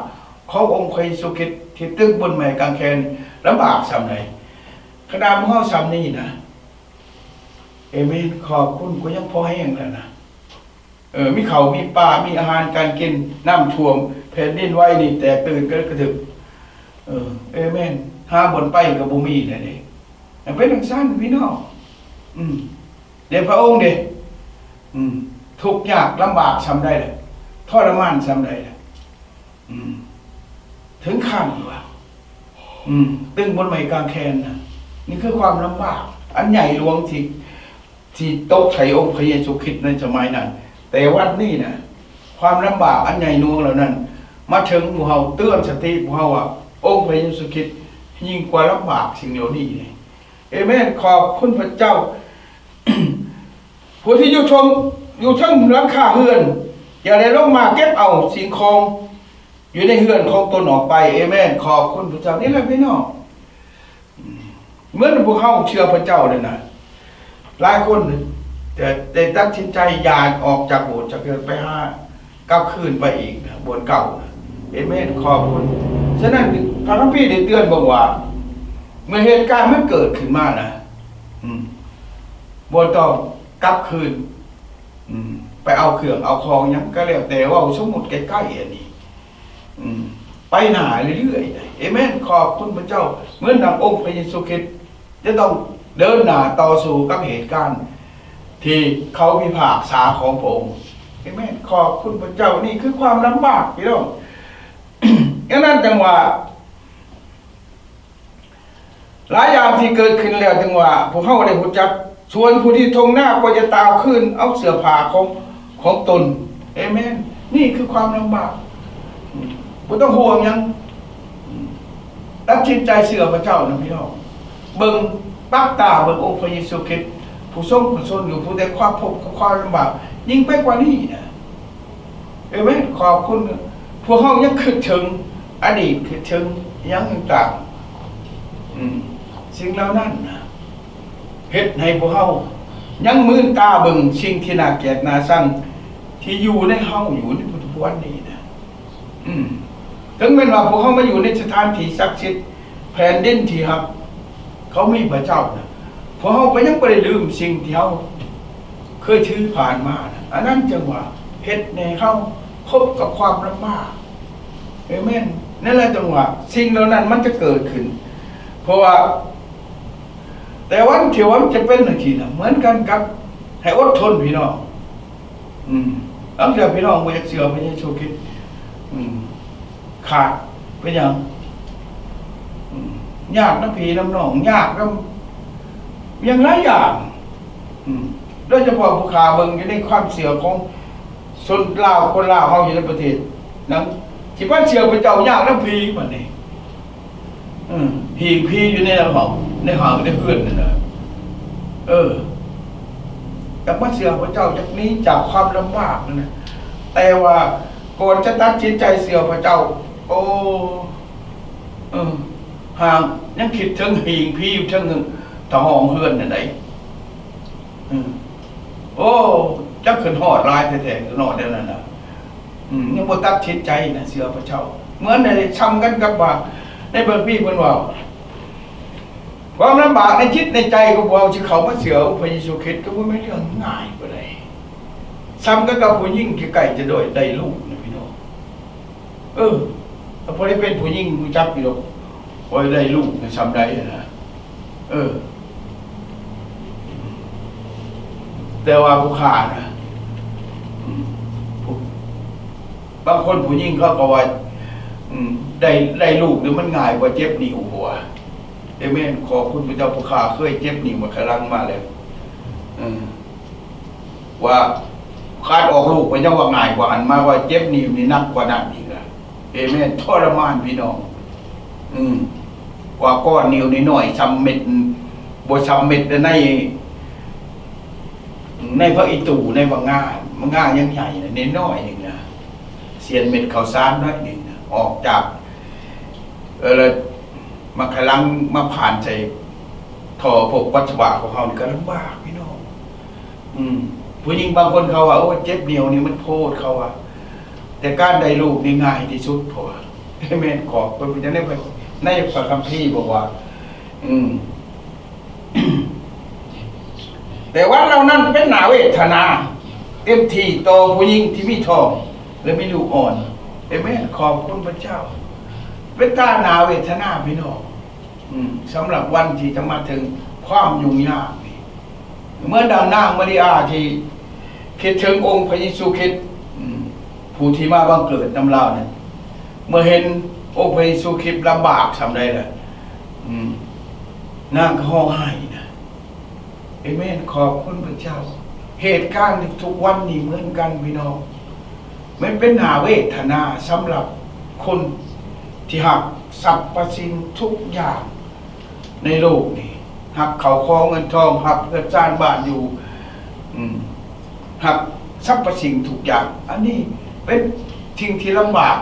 ຂອງອົງພະເຢຊູຄຣິດທີ່ຕຶງບົນໄມ້ກາງແຂນລຳບາກສ່ຳໃດ. ຂະໜາດພວກເຮົາສ່ຳນີ້ນະ. ເອເມນ. ຂອບຄຸນ. ກໍຍັງພໍແຮງແລ້ວນະ. ເອີ ມີເຂົ້າມີປາ ມີອາຫານການກິນ, ນ້ຳຖ້ວມ, ແຜ່ນດິນໄຫວນີ້ແຕກຕື່ນກະລຶກກະທຶກ. ເອີ ເອເມນ. ຫາບ່ອນໄປກໍບໍ່ມີແລ້ວເດ້. ມັນເປັນຈັ່ງຊັ້ນພີ່ນ້ອງ. ອືມ. ແຕ່ພະອົງເດ ອືມ ທຸກຍາກລຳບາກສ່ຳໃດລະ? ທໍລະມານສ່ຳໃດລະ? ອືມ ເຖິງຂັ້ນວ່າ ອືມ ຕຶງບົນໄມ້ກາງແຂນນະ. ນີ້ຄືຄວາມລຳບາກອັນໃຫຍ່ຫຼວງທີ່ ທີ່ຕົກໃສ່ອົງພະເຢຊູຄຣິດໃນສະໄໝນັ້ນ. ແຕ່ວັນນີ້ນະ ຄວາມລຳບາກອັນໃຫຍ່ຫຼວງເຫຼົ່ານັ້ນ ມາເຖິງພວກເຮົາ, ເຕືອນສະຕິພວກເຮົາວ່າ ອົງພະເຢຊູຄຣິດຍິ່ງກວ່າລຳບາກສິ່ງເຫຼົ່ານີ້ເດ້. ເອເມນ. ຂອບຄຸນພະເຈົ້າ. ຜູ້ທີ່ຢູ່ເທິງ ຢູ່ເທິງຫຼັງຄາເຮືອນ ຢ່າໄດ້ລົງມາເກັບເອົາສິ່ງຂອງຢູ່ໃນເຮືອນຂອງຕົນອອກໄປ. ເອເມນ. ຂອບຄຸນພະເຈົ້າ. ນີ້ແຫຼະພີ່ນ້ອງ. ເໝືອນພວກເຮົາເຊື່ອພະເຈົ້າເລີຍນະ. ຫຼາຍຄົນຈະໄດ້ຕັດສິນໃຈຍ້າຍອອກຈາກໂບດຈາກເຮືອນໄປຫາ ກັບຄືນໄປອີກນະ ບ່ອນເກົ່ານະ. ເອເມນ. ຂອບຄຸນ. ສະນັ້ນ ພະຄຳພີໄດ້ເຕືອນບອກວ່າ ເມື່ອເຫດການມັນເກີດຂຶ້ນມານະ ອືມ ບໍ່ຕ້ອງກັບຄືນ ອືມ ໄປເອົາເຄື່ອງເອົາຂອງຫຍັງກໍແລ້ວແຕ່ ເວົ້າສົມມຸດໃກ້ໆອັນນີ້ ອືມ ໄປໜ້າເລື້ອຍໆ. ເອເມນ. ຂອບຄຸນພະເຈົ້າ. ເໝືອນດັ່ງອົງພະເຢຊູຄຣິດ ຈະຕ້ອງເດີນໜ້າຕໍ່ສູ້ກັບເຫດການທີ່ເຂົາພິພາກສາຂອງພະອົງ. ເອເມນ. ຂອບຄຸນພະເຈົ້າ. ນີ້ຄືຄວາມລຳບາກ ພີ່ນ້ອງ. ດັ່ງນັ້ນຈັ່ງວ່າ ຫຼາຍຢ່າງທີ່ເກີດຂຶ້ນແລ້ວ ຈຶ່ງວ່າພວກເຮົາໄດ້ຮູ້ຈັກ. ສ່ວນຜູ້ທີ່ທົ່ງນາກໍຈະຕາວຄືນເອົາເສື້ອຜ້າຂອງ ຂອງຕົນ. ເອເມນ. ນີ້ຄືຄວາມລຳບາກ. ອືມ ບໍ່ຕ້ອງຫ່ວງຫຍັງ. ອືມ ຕັດສິນໃຈເຊື່ອພະເຈົ້ານະພີ່ນ້ອງ. ເບິ່ງ ປັບຕາເບິ່ງອົງພະເຢຊູຄຣິດ ຜູ້ຊົງພະຊົນຢູ່ ຜູ້ໄດ້ຄວາມພົບກັບຄວາມລຳບາກ ຍິ່ງໄປກວ່ານີ້ນະ. ເອເມນ. ຂອບຄຸນ. ພວກເຮົາຍັງຄິດເຖິງອະດີດ ຄິດເຖິງຫຍັງຕ່າງໆ ອືມ ສິ່ງເຫຼົ່ານັ້ນນະ ເຮັດໃຫ້ພວກເຮົາຍັງມືນຕາເບິ່ງສິ່ງທີ່ໜ້າກຽດໜ້າຊັງ ທີ່ຢູ່ໃນເຮົາ ຢູ່ໃນປັດຈຸບັນນີ້ນະ. ອືມ ເຖິງແມ່ນວ່າພວກເຮົາມາຢູ່ໃນສະຖານທີ່ສັກສິດ ແຜ່ນດິນທີ່ຮັກ ເຂົາມີພະເຈົ້ານະ ພວກເຮົາກໍຍັງບໍ່ໄດ້ລືມສິ່ງທີ່ເຮົາເຄີຍຖືຜ່ານມານະ. ອັນນັ້ນຈຶ່ງວ່າເຮັດໃຫ້ເຮົາພົບກັບຄວາມລຳບາກ. ເອເມນ. ນັ້ນແຫຼະ ຈັ່ງວ່າສິ່ງເຫຼົ່ານັ້ນມັນຈະເກີດຂຶ້ນ ເພາະວ່າ ແຕ່ວັນທີ່ວ່າມັນຈະເປັນຈັ່ງຊີ້ນະ ເໝືອນກັນກັບໃຫ້ອົດທົນ ພີ່ນ້ອງ. ອືມ ບາງເທື່ອພີ່ນ້ອງບໍ່ຢາກເຊື່ອພະເຢຊູຄຣິດ ອືມ ຂາດໄປຫຍັງ ອືມ ຍາກນຳພີ່ນຳນ້ອງ ຍາກນຳຫຍັງຫຼາຍຢ່າງ ອືມ ໂດຍສະເພາະຜູ້ຂ້າເບິ່ງຢູ່ໃນຄວາມເຊື່ອຂອງຊົນລາວ ຄົນລາວເຮົາຢູ່ໃນປະເທດນັ້ນ ຊິໄປເຊື່ອພະເຈົ້າຍາກນຳຜີບັດນີ້. ເອີ ຫີງຜີຢູ່ໃນຫ້ອງ ໃນຫ້ອງ ໃນເຮືອນນັ້ນນະ. ເອີ ຢາກມາເຊື່ອພະເຈົ້າ ຢາກໜີຈາກຄວາມລຳບາກນັ້ນນະ ແຕ່ວ່າກ່ອນຈະຕັດສິນໃຈເຊື່ອພະເຈົ້າ ໂອ້ ເອີ ຫາກຍັງຄິດເຖິງຫີງຜີຢູ່ເທິງຕາຫ້ອງເຮືອນນັ້ນໃດ. ອືມ ໂອ້ ຈັກຂຶ້ນຮອດຫຼາຍແທ້ໆ ເນາະ ແນວນັ້ນນະ. ອືມ ຍັງບໍ່ຕັດສິນໃຈນະ ເຊື່ອພະເຈົ້າ. ເໝືອນໃນ ຊ່ຳກັນກັບວ່າ ໃນພະຄຳພີເພິ່ນເວົ້າ ຄວາມລຳບາກໃນຈິດໃນໃຈຂອງພວກເຮົາທີ່ເຂົ້າມາເຊື່ອພະເຢຊູຄຣິດ ກໍບໍ່ແມ່ນເລື່ອງງ່າຍປານໃດ. ຊ່ຳກັນກັບຜູ້ຍິງທີ່ໃກ້ຈະໄດ້ ໄດ້ລູກນະ ພີ່ນ້ອງ. ເອີ ຖ້າບໍ່ໄດ້ເປັນຜູ້ຍິງຮູ້ຈັກຢູ່ດອກ ວ່າໄດ້ລູກນີ້ຊ່ຳໃດນະ. ເອີ ແຕ່ວ່າຜູ້ຂ້ານະ ອືມ ຜູ້ ບາງຄົນຜູ້ຍິງເຂົາກໍວ່າ ອືມ ໄດ້ ໄດ້ລູກນີ້ມັນງ່າຍກວ່າເຈັບນິ້ວ ເຂົາວ່າ. ເອເມນ. ຂອບຄຸນພະເຈົ້າ. ຜູ້ຂ້າເຄີຍເຈັບນິ້ວມາຂ້າງຫຼັງມາແລ້ວ. ເອີ ວ່າຂາດອອກລູກໄປ ຍັງວ່າງ່າຍກວ່າຫັ້ນ ມາວ່າເຈັບນິ້ວນີ້ໜັກກວ່ານັ້ນອີກລະ. ເອເມນ. ທໍລະມານພີ່ນ້ອງ. ອືມ ກວ່າກ້ອນນິ້ວນ້ອຍໆ ຊ່ຳເມັດ ບໍ່ຊ່ຳເມັດໃນ ໃນຜັກອີ່ຕູ່ ໃນບັກງາ ບັກງາຍັງໃຫຍ່ນະ ນ້ອຍໆ ໜຶ່ງນະ ສ່ຽນເມັດເຂົ້າສານໜ້ອຍໜຶ່ງນະ ອອກຈາກ ເອີ ແລ້ວມາຂ້າງຫຼັງມາຜ່ານໃສ່ທໍ່ພົກປັດສະວະຂອງເຮົານີ້ກໍລຳບາກພີ່ນ້ອງ. ອືມ ຜູ້ຍິງບາງຄົນເຂົາວ່າ ໂອ້ ເຈັບໜຽວນີ້ມັນໂພດ ເຂົາວ່າ ແຕ່ການໄດ້ລູກນີ້ງ່າຍທີ່ສຸດ ເພາະວ່າ ແມ່ນຂອບເພິ່ນ ເພິ່ນໃນ ໃນພະຄຳພີບອກວ່າ ອືມ ແຕ່ວັນເຫຼົ່ານັ້ນເປັນໜ້າເວທະນາເຕັມທີ່ຕໍ່ຜູ້ຍິງທີ່ມີທ້ອງ ແລະ ມີລູກອ່ອນ. ເອເມນ. ຂອບຄຸນພະເຈົ້າ. ເປັນຕາໜ້າເວທະນາ ພີ່ນ້ອງ. ອືມ ສຳລັບວັນທີ່ຈະມາເຖິງຄວາມຫຍຸ້ງຍາກນີ້ ເໝືອນດັ່ງນາງມາຣິອາທີ່ຄິດເຖິງອົງພະເຢຊູຄຣິດ ອືມ ຜູ້ທີ່ມາບັງເກີດນຳລາວນັ້ນ ເມື່ອເຫັນອົງພະເຢຊູຄຣິດລຳບາກສ່ຳໃດລະ ອືມ ນາງກໍຮ້ອງໄຫ້ນະ. ເອເມນ. ຂອບຄຸນພະເຈົ້າ. ເຫດການໃນທຸກວັນນີ້ເໝືອນກັນ ພີ່ນ້ອງ. ມັນເປັນໜ້າເວທະນາສຳລັບຄົນທີ່ຮັກສັບພະສິ່ງທຸກຢ່າງໃນໂລກນີ້, ຮັກເຂົ້າຂອງເງິນທອງ, ຮັກເຮືອນຊານບ້ານຢູ່, ອືມ ຮັກສັບພະສິ່ງທຸກຢ່າງ. ອັນນີ້ເປັນສິ່ງທີ່ລຳບາກ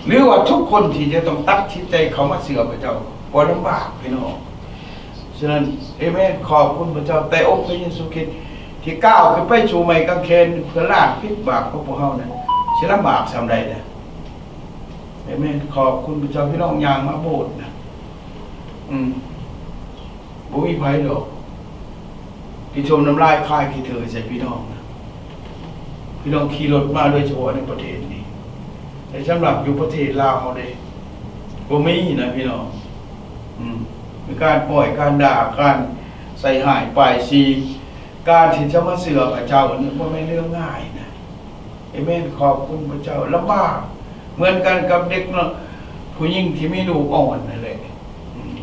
ຫຼືວ່າທຸກຄົນທີ່ຈະຕ້ອງຕັດສິນໃຈເຂົ້າມາເຊື່ອພະເຈົ້າກໍລຳບາກ ພີ່ນ້ອງ. ສະນັ້ນ ເອເມນ ຂອບຄຸນພະເຈົ້າ. ແຕ່ອົງພະເຢຊູຄຣິດທີ່ກ້າວຂຶ້ນໄປສູ່ໄມ້ກາງເຂນເພື່ອລ້າງພິດບາບຂອງພວກເຮົານັ້ນ ຊິລຳບາກສ່ຳໃດລະ? ເອເມນ ຂອບຄຸນພະເຈົ້າ. ພີ່ນ້ອງຍ່າງມາໂບດນະ ອືມ ບໍ່ມີໃຜດອກທີ່ຖົມນ້ຳລາຍຄາຍຂີ້ເຖິ່ໃສ່ພີ່ນ້ອງນະ. ພີ່ນ້ອງຂີ່ລົດມາໂດຍສະເພາະໃນປະເທດນີ້ ແຕ່ສຳລັບຢູ່ປະເທດລາວເຮົາເດ້ ບໍ່ມີນະພີ່ນ້ອງ. ອືມ ມີການປ້ອຍ ການດ່າ ການໃສ່ຮ້າຍປ້າຍສີ ການທີ່ຈະມາເຊື່ອພະເຈົ້ານີ້ບໍ່ແມ່ນເລື່ອງງ່າຍນະ. ເອເມນ. ຂອບຄຸນພະເຈົ້າ. ລຳບາກເໝືອນກັນກັບເດັກເນາະ ຜູ້ຍິງທີ່ມີລູກອ່ອນນັ້ນແຫຼະ ອືມ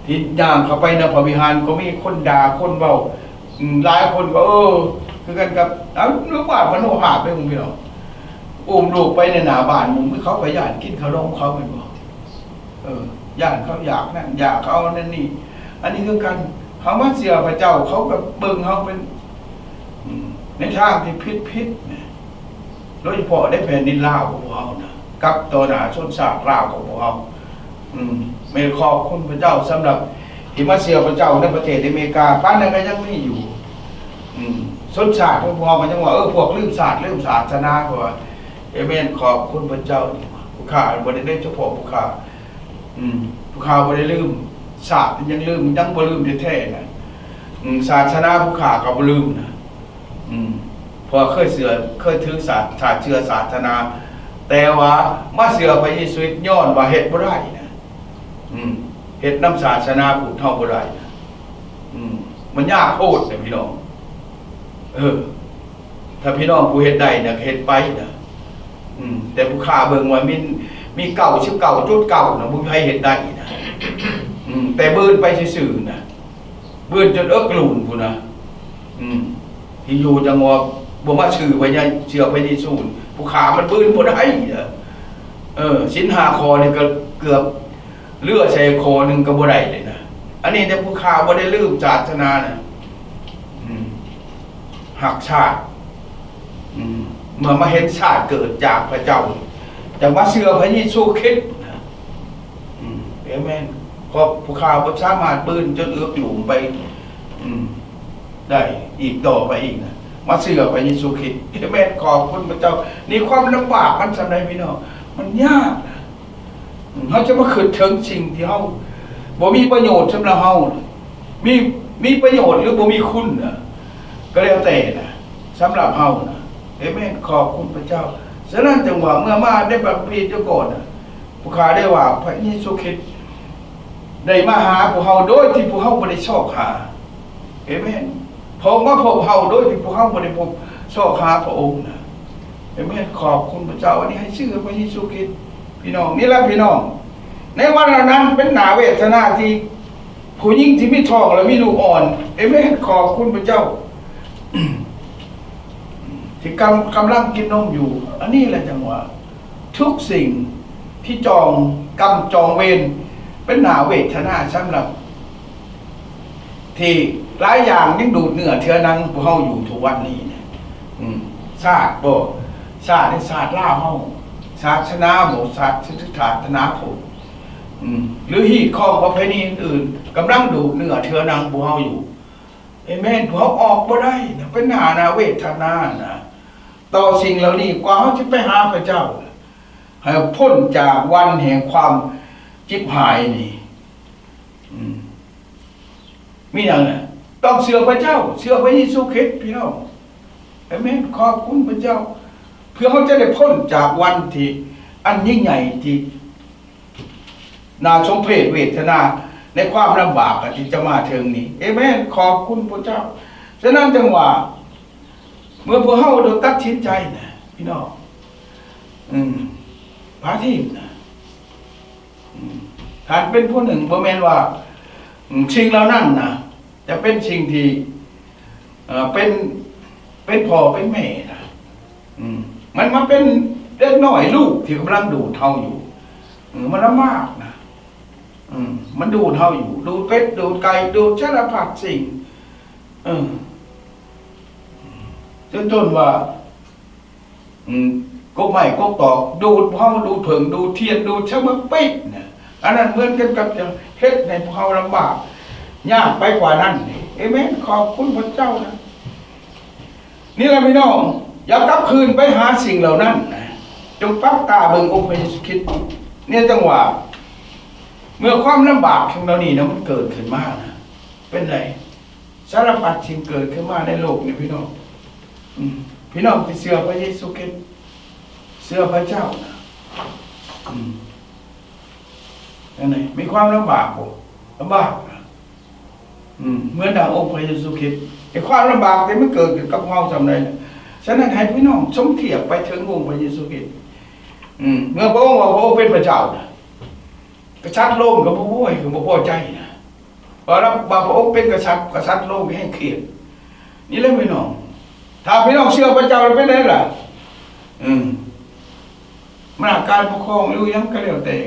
ທີ່ຍ່າງເຂົ້າໄປໃນພະວິຫານກໍມີຄົນດ່າຄົນເວົ້າ ອືມ ຫຼາຍຄົນກໍ ເອີ ຄືກັນກັບ ເອົາ ໂລງບານມະໂນພາບເດ້ ພີ່ນ້ອງ. ອຸ້ມລູກໄປໃນໜ້າບ້ານໝູ່ ເຂົາກໍຢ້ານກິນຂະໜົມເຂົາແມ່ນບໍ່? ເອີ ຢ້ານເຂົາຢາກນັ້ນຢາກເຂົານັ້ນນີ້. ອັນນີ້ຄືກັນ ເຮົາມາເຊື່ອພະເຈົ້າ ເຂົາກໍເບິ່ງເຮົາເປັນ ອືມ ໃນທາງທີ່ຜິດໆນະ. ໂດຍສະເພາະໃນແຜ່ນດິນລາວຂອງພວກເຮົານະ ກັບຕໍ່ໜ້າຊົນຊາດລາວຂອງພວກເຮົາ. ອືມ ແມ່ນຂອບຄຸນພະເຈົ້າສຳລັບທີ່ມາເຊື່ອພະເຈົ້າໃນປະເທດອາເມລິກາ. ປານນັ້ນກໍຍັງມີຢູ່. ອືມ ຊົນຊາດຂອງພວກເຮົາກໍຍັງວ່າ ເອີ ພວກລືມຊາດລືມສາສະໜາ ເພາະວ່າ ເອເມນ. ຂອບຄຸນພະເຈົ້າ. ຜູ້ຂ້າບໍ່ໄດ້ເລີຍ ສະເພາະຜູ້ຂ້າ ອືມ ຜູ້ຂ້າບໍ່ໄດ້ລືມຊາດ ຍັງລືມ ຍັງບໍ່ລືມແທ້ໆນະ. ອືມ ສາສະໜາຜູ້ຂ້າກໍບໍ່ລືມນະ. ອືມ ເພາະວ່າເຄີຍເຊື່ອ ເຄີຍຖືສາ ຊາດເຊື້ອສາສະໜາ ແຕ່ວ່າມາເຊື່ອພະເຢຊູຄຣິດຍ້ອນວ່າເຮັດບໍ່ໄດ້ນະ. ອືມ ເຮັດນຳສາສະໜາພຸດເຮົາບໍ່ໄດ້ນະ. ອືມ ມັນຍາກໂພດນະພີ່ນ້ອງ. ເອີ ຖ້າພີ່ນ້ອງຜູ້ເຮັດໄດ້ນະ ເຮັດໄປນະ. ອືມ ແຕ່ຜູ້ຂ້າເບິ່ງວ່າມີ ມີເກົ້າສິບເກົ້າຈຸດເກົ້ານະ ບໍ່ມີໃຜເຮັດໄດ້ນະ. ອືມ ແຕ່ບືນໄປຊື່ໆນະ ບືນຈົນເອິກລູນພຸ້ນນະ. ອືມ ທີ່ຢູ່ຈັ່ງວ່າບໍ່ມາຊື່ພະເຢ ເຊື່ອພະເຢຊູ ຜູ້ຂ້າມັນບືນບໍ່ໄດ້ນະ. ເອີ ສິນຫ້າຂໍ້ນີ້ກໍເກືອບເຫຼືອໃສ່ຂໍ້ໜຶ່ງກໍບໍ່ໄດ້ເລີຍນະ. ອັນນີ້ແຕ່ຜູ້ຂ້າບໍ່ໄດ້ລືມສາສະໜານະ. ອືມ ຮັກຊາດ ອືມ ເມື່ອມາເຫັນຊາດເກີດຈາກພະເຈົ້າ ຈັ່ງມາເຊື່ອພະເຢຊູຄຣິດນະ. ອືມ ເອເມນ. ເພາະຜູ້ຂ້າບໍ່ສາມາດບືນຈົນເອິກລູນໄປ ອືມ ໄດ້ອີກຕໍ່ໄປອີກນະ ມາເຊື່ອພະເຢຊູຄຣິດ. ເອເມນ. ຂອບຄຸນພະເຈົ້າ. ນີ້ຄວາມລຳບາກມັນສ່ຳໃດ ພີ່ນ້ອງ? ມັນຍາກນະ. ເຮົາຈະມາຄິດເຖິງສິ່ງທີ່ເຮົາບໍ່ມີປະໂຫຍດສຳລັບເຮົາ ມີ ມີປະໂຫຍດ ຫຼື ບໍ່ມີຄຸນນະ ກໍແລ້ວແຕ່ນະ ສຳລັບເຮົານະ. ເອເມນ. ຂອບຄຸນພະເຈົ້າ. ສະນັ້ນຈຶ່ງວ່າ ເມື່ອມາໃນພະຄຳພີແຕ່ກ່ອນນະ ຜູ້ຂ້າໄດ້ວ່າ ພະເຢຊູຄຣິດໄດ້ມາຫາພວກເຮົາໂດຍທີ່ພວກເຮົາບໍ່ໄດ້ຊອກຫາ. ເອເມນ. ພະອົງມາພົບເຮົາໂດຍທີ່ພວກເຮົາບໍ່ໄດ້ພົບ ຊອກຫາພະອົງນະ. ເອເມນ. ຂອບຄຸນພະເຈົ້າ. ອັນນີ້ໃຫ້ເຊື່ອພະເຢຊູຄຣິດ ພີ່ນ້ອງ. ນີ້ລະພີ່ນ້ອງ ໃນວັນເຫຼົ່ານັ້ນເປັນໜ້າເວທະນາທີ່ຜູ້ຍິງທີ່ມີທ້ອງ ແລະ ມີລູກອ່ອນ. ເອເມນ. ຂອບຄຸນພະເຈົ້າ ທີ່ກຳ ກຳລັງກິນນົມຢູ່. ອັນນີ້ລະຈັ່ງວ່າ ທຸກສິ່ງທີ່ຈອງກຳຈອງເວນ ເປັນໜ້າເວທະນາສຳລັບ ທີ່ຫຼາຍຢ່າງຍັງດູດເນື້ອເຖືອໜັງພວກເຮົາຢູ່ທຸກວັນນີ້ນະ. ອືມ ຊາດບໍ່ ຊາດໃນຊາດລາວເຮົາ ສາສະໜາບໍ່ ສາສະ ສາສະໜາພຸດ ອືມ ຫຼື ຮີດຄອງປະເພນີອື່ນໆ ກຳລັງດູດເນື້ອເຖືອໜັງພວກເຮົາຢູ່. ເອເມນ. ພວກເຮົາອອກບໍ່ໄດ້ນະ ເປັນຫານາເວທະນານະ ຕໍ່ສິ່ງເຫຼົ່ານີ້ ກວ່າເຮົາຈະໄປຫາພະເຈົ້າ ໃຫ້ພົ້ນຈາກວັນແຫ່ງຄວາມຈິບຫາຍນີ້. ອືມ ມີຫຍັງນະ? ຕ້ອງເຊື່ອພະເຈົ້າ, ເຊື່ອພະເຢຊູຄຣິດ, ພີ່ນ້ອງ. ອາເມນ. ຂອບຄຸນພະເຈົ້າ ເພື່ອເຮົາຈະໄດ້ພົ້ນຈາກວັນທີ່ອັນຍິ່ງໃຫຍ່ ທີ່ໜ້າສົມເພດເວທະນາ ໃນຄວາມລຳບາກທີ່ຈະມາເຖິງນີ້. ອາເມນ. ຂອບຄຸນພະເຈົ້າ. ສະນັ້ນຈຶ່ງວ່າ ເມື່ອພວກເຮົາໄດ້ຕັດສິນໃຈນະ ພີ່ນ້ອງ ອືມ ປາທີມນະ ອືມ ທ່ານເປັນຜູ້ໜຶ່ງ ບໍ່ແມ່ນວ່າ ອືມ ສິ່ງເຫຼົ່ານັ້ນນະ ຈະເປັນສິ່ງທີ່ ເອີ ເປັນ ເປັນພໍ່ເປັນແມ່ນະ ອືມ ມັນມາເປັນເດັກນ້ອຍ ລູກທີ່ກຳລັງດູດເຮົາຢູ່ ເອີ ມັນລຳບາກນະ ອືມ ມັນດູດເຮົາຢູ່ ດູດເປັດ ດູດໄກ່ ດູດສາລະພັດສິ່ງ ເອີ ຈົນ ຈົນວ່າ ອືມ ກົກໄມ້ກົກຕອກ ດູດເຮົາ ດູດເຜິ້ງ ດູດທຽນ ດູດສະໝຶກປິດນະ ອັນນັ້ນເໝືອນກັນກັບຈະເຮັດໃຫ້ພວກເຮົາລຳບາກຍາກໄປກວ່ານັ້ນ. ເອເມນ. ຂອບຄຸນພະເຈົ້ານະ. ນີ້ລະພີ່ນ້ອງ ຢ່າກັບຄືນໄປຫາສິ່ງເຫຼົ່ານັ້ນນະ ຈົ່ງປັບຕາເບິ່ງອົງພະເຢຊູຄຣິດ. ນີ້ຈັ່ງວ່າ ເມື່ອຄວາມລຳບາກທັງເຫຼົ່ານີ້ນະ ມັນເກີດຂຶ້ນມານະ ເປັນໃດ? ສາລະພັດສິ່ງເກີດຂຶ້ນມາໃນໂລກນີ້ ພີ່ນ້ອງ. ອືມ ພີ່ນ້ອງທີ່ເຊື່ອພະເຢຊູຄຣິດ ເຊື່ອພະເຈົ້ານະ ອືມ ອັນນີ້ມີຄວາມລຳບາກບໍ່? ລຳບາກນະ ອືມ ເໝືອນດັ່ງອົງພະເຢຊູຄຣິດ. ແຕ່ຄວາມລຳບາກທີ່ມັນເກີດຂຶ້ນກັບເຮົາສ່ຳໃດນະ? ສະນັ້ນໃຫ້ພີ່ນ້ອງສົມທຽບໄປເຖິງອົງພະເຢຊູຄຣິດ. ອືມ ເມື່ອພະອົງວ່າພະອົງເປັນພະເຈົ້ານະ ກະສັດໂລມກໍບໍ່ໂວຍ ກໍບໍ່ພໍໃຈນະ. ວ່າລະ ວ່າພະອົງເປັນກະສັດ ກະສັດໂລມແຮ່ງຄຽດ. ນີ້ແຫຼະພີ່ນ້ອງ ຖ້າພີ່ນ້ອງເຊື່ອພະເຈົ້າແລ້ວເປັນໃດລະ? ອືມ ອຳນາດການປົກຄອງ ຫຼື ຫຍັງກໍແລ້ວແຕ່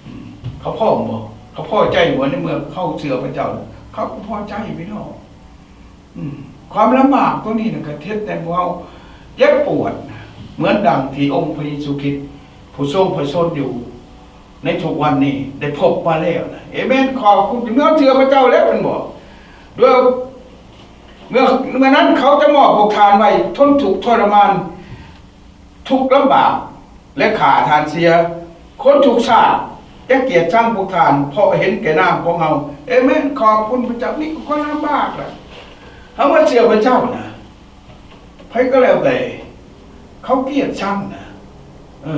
ອືມ ເຂົາພ້ອມບໍ່? ເຂົາພໍໃຈບໍ່? ໃນເມື່ອເຮົາເຊື່ອພະເຈົ້າ ເຂົາກໍພໍໃຈ ພີ່ນ້ອງ. ອືມ ຄວາມລຳບາກຕົວນີ້ນະ ກໍເຮັດໃຫ້ພວກເຮົາເຈັບປວດນະ ເໝືອນດັ່ງທີ່ອົງພະເຢຊູຄຣິດ ຜູ້ຊົງພະຊົນຢູ່ໃນທຸກວັນນີ້ ໄດ້ພົບມາແລ້ວນະ. ເອເມນ. ຂອບຄຸນ. ເມື່ອເຊື່ອພະເຈົ້າແລ້ວແມ່ນບໍ່? ໂດຍ ເມື່ອ ເມື່ອນັ້ນເຂົາຈະມອບພວກທ່ານໄວ້ທົນທຸກທໍລະມານ ທຸກລຳບາກ ແລະ ຂ້າທ່ານເສຍ. ຄົນທຸກຊາດຈະກຽດຊັງພວກທ່ານ ເພາະເຫັນແກ່ນາມຂອງເຮົາ. ເອເມນ. ຂອບຄຸນພະເຈົ້າ. ນີ້ກໍຄົນລຳບາກລະ ເຮົາມາເຊື່ອພະເຈົ້ານະ ໃຜກໍແລ້ວແຕ່ ເຂົາກຽດຊັງນະ ເອີ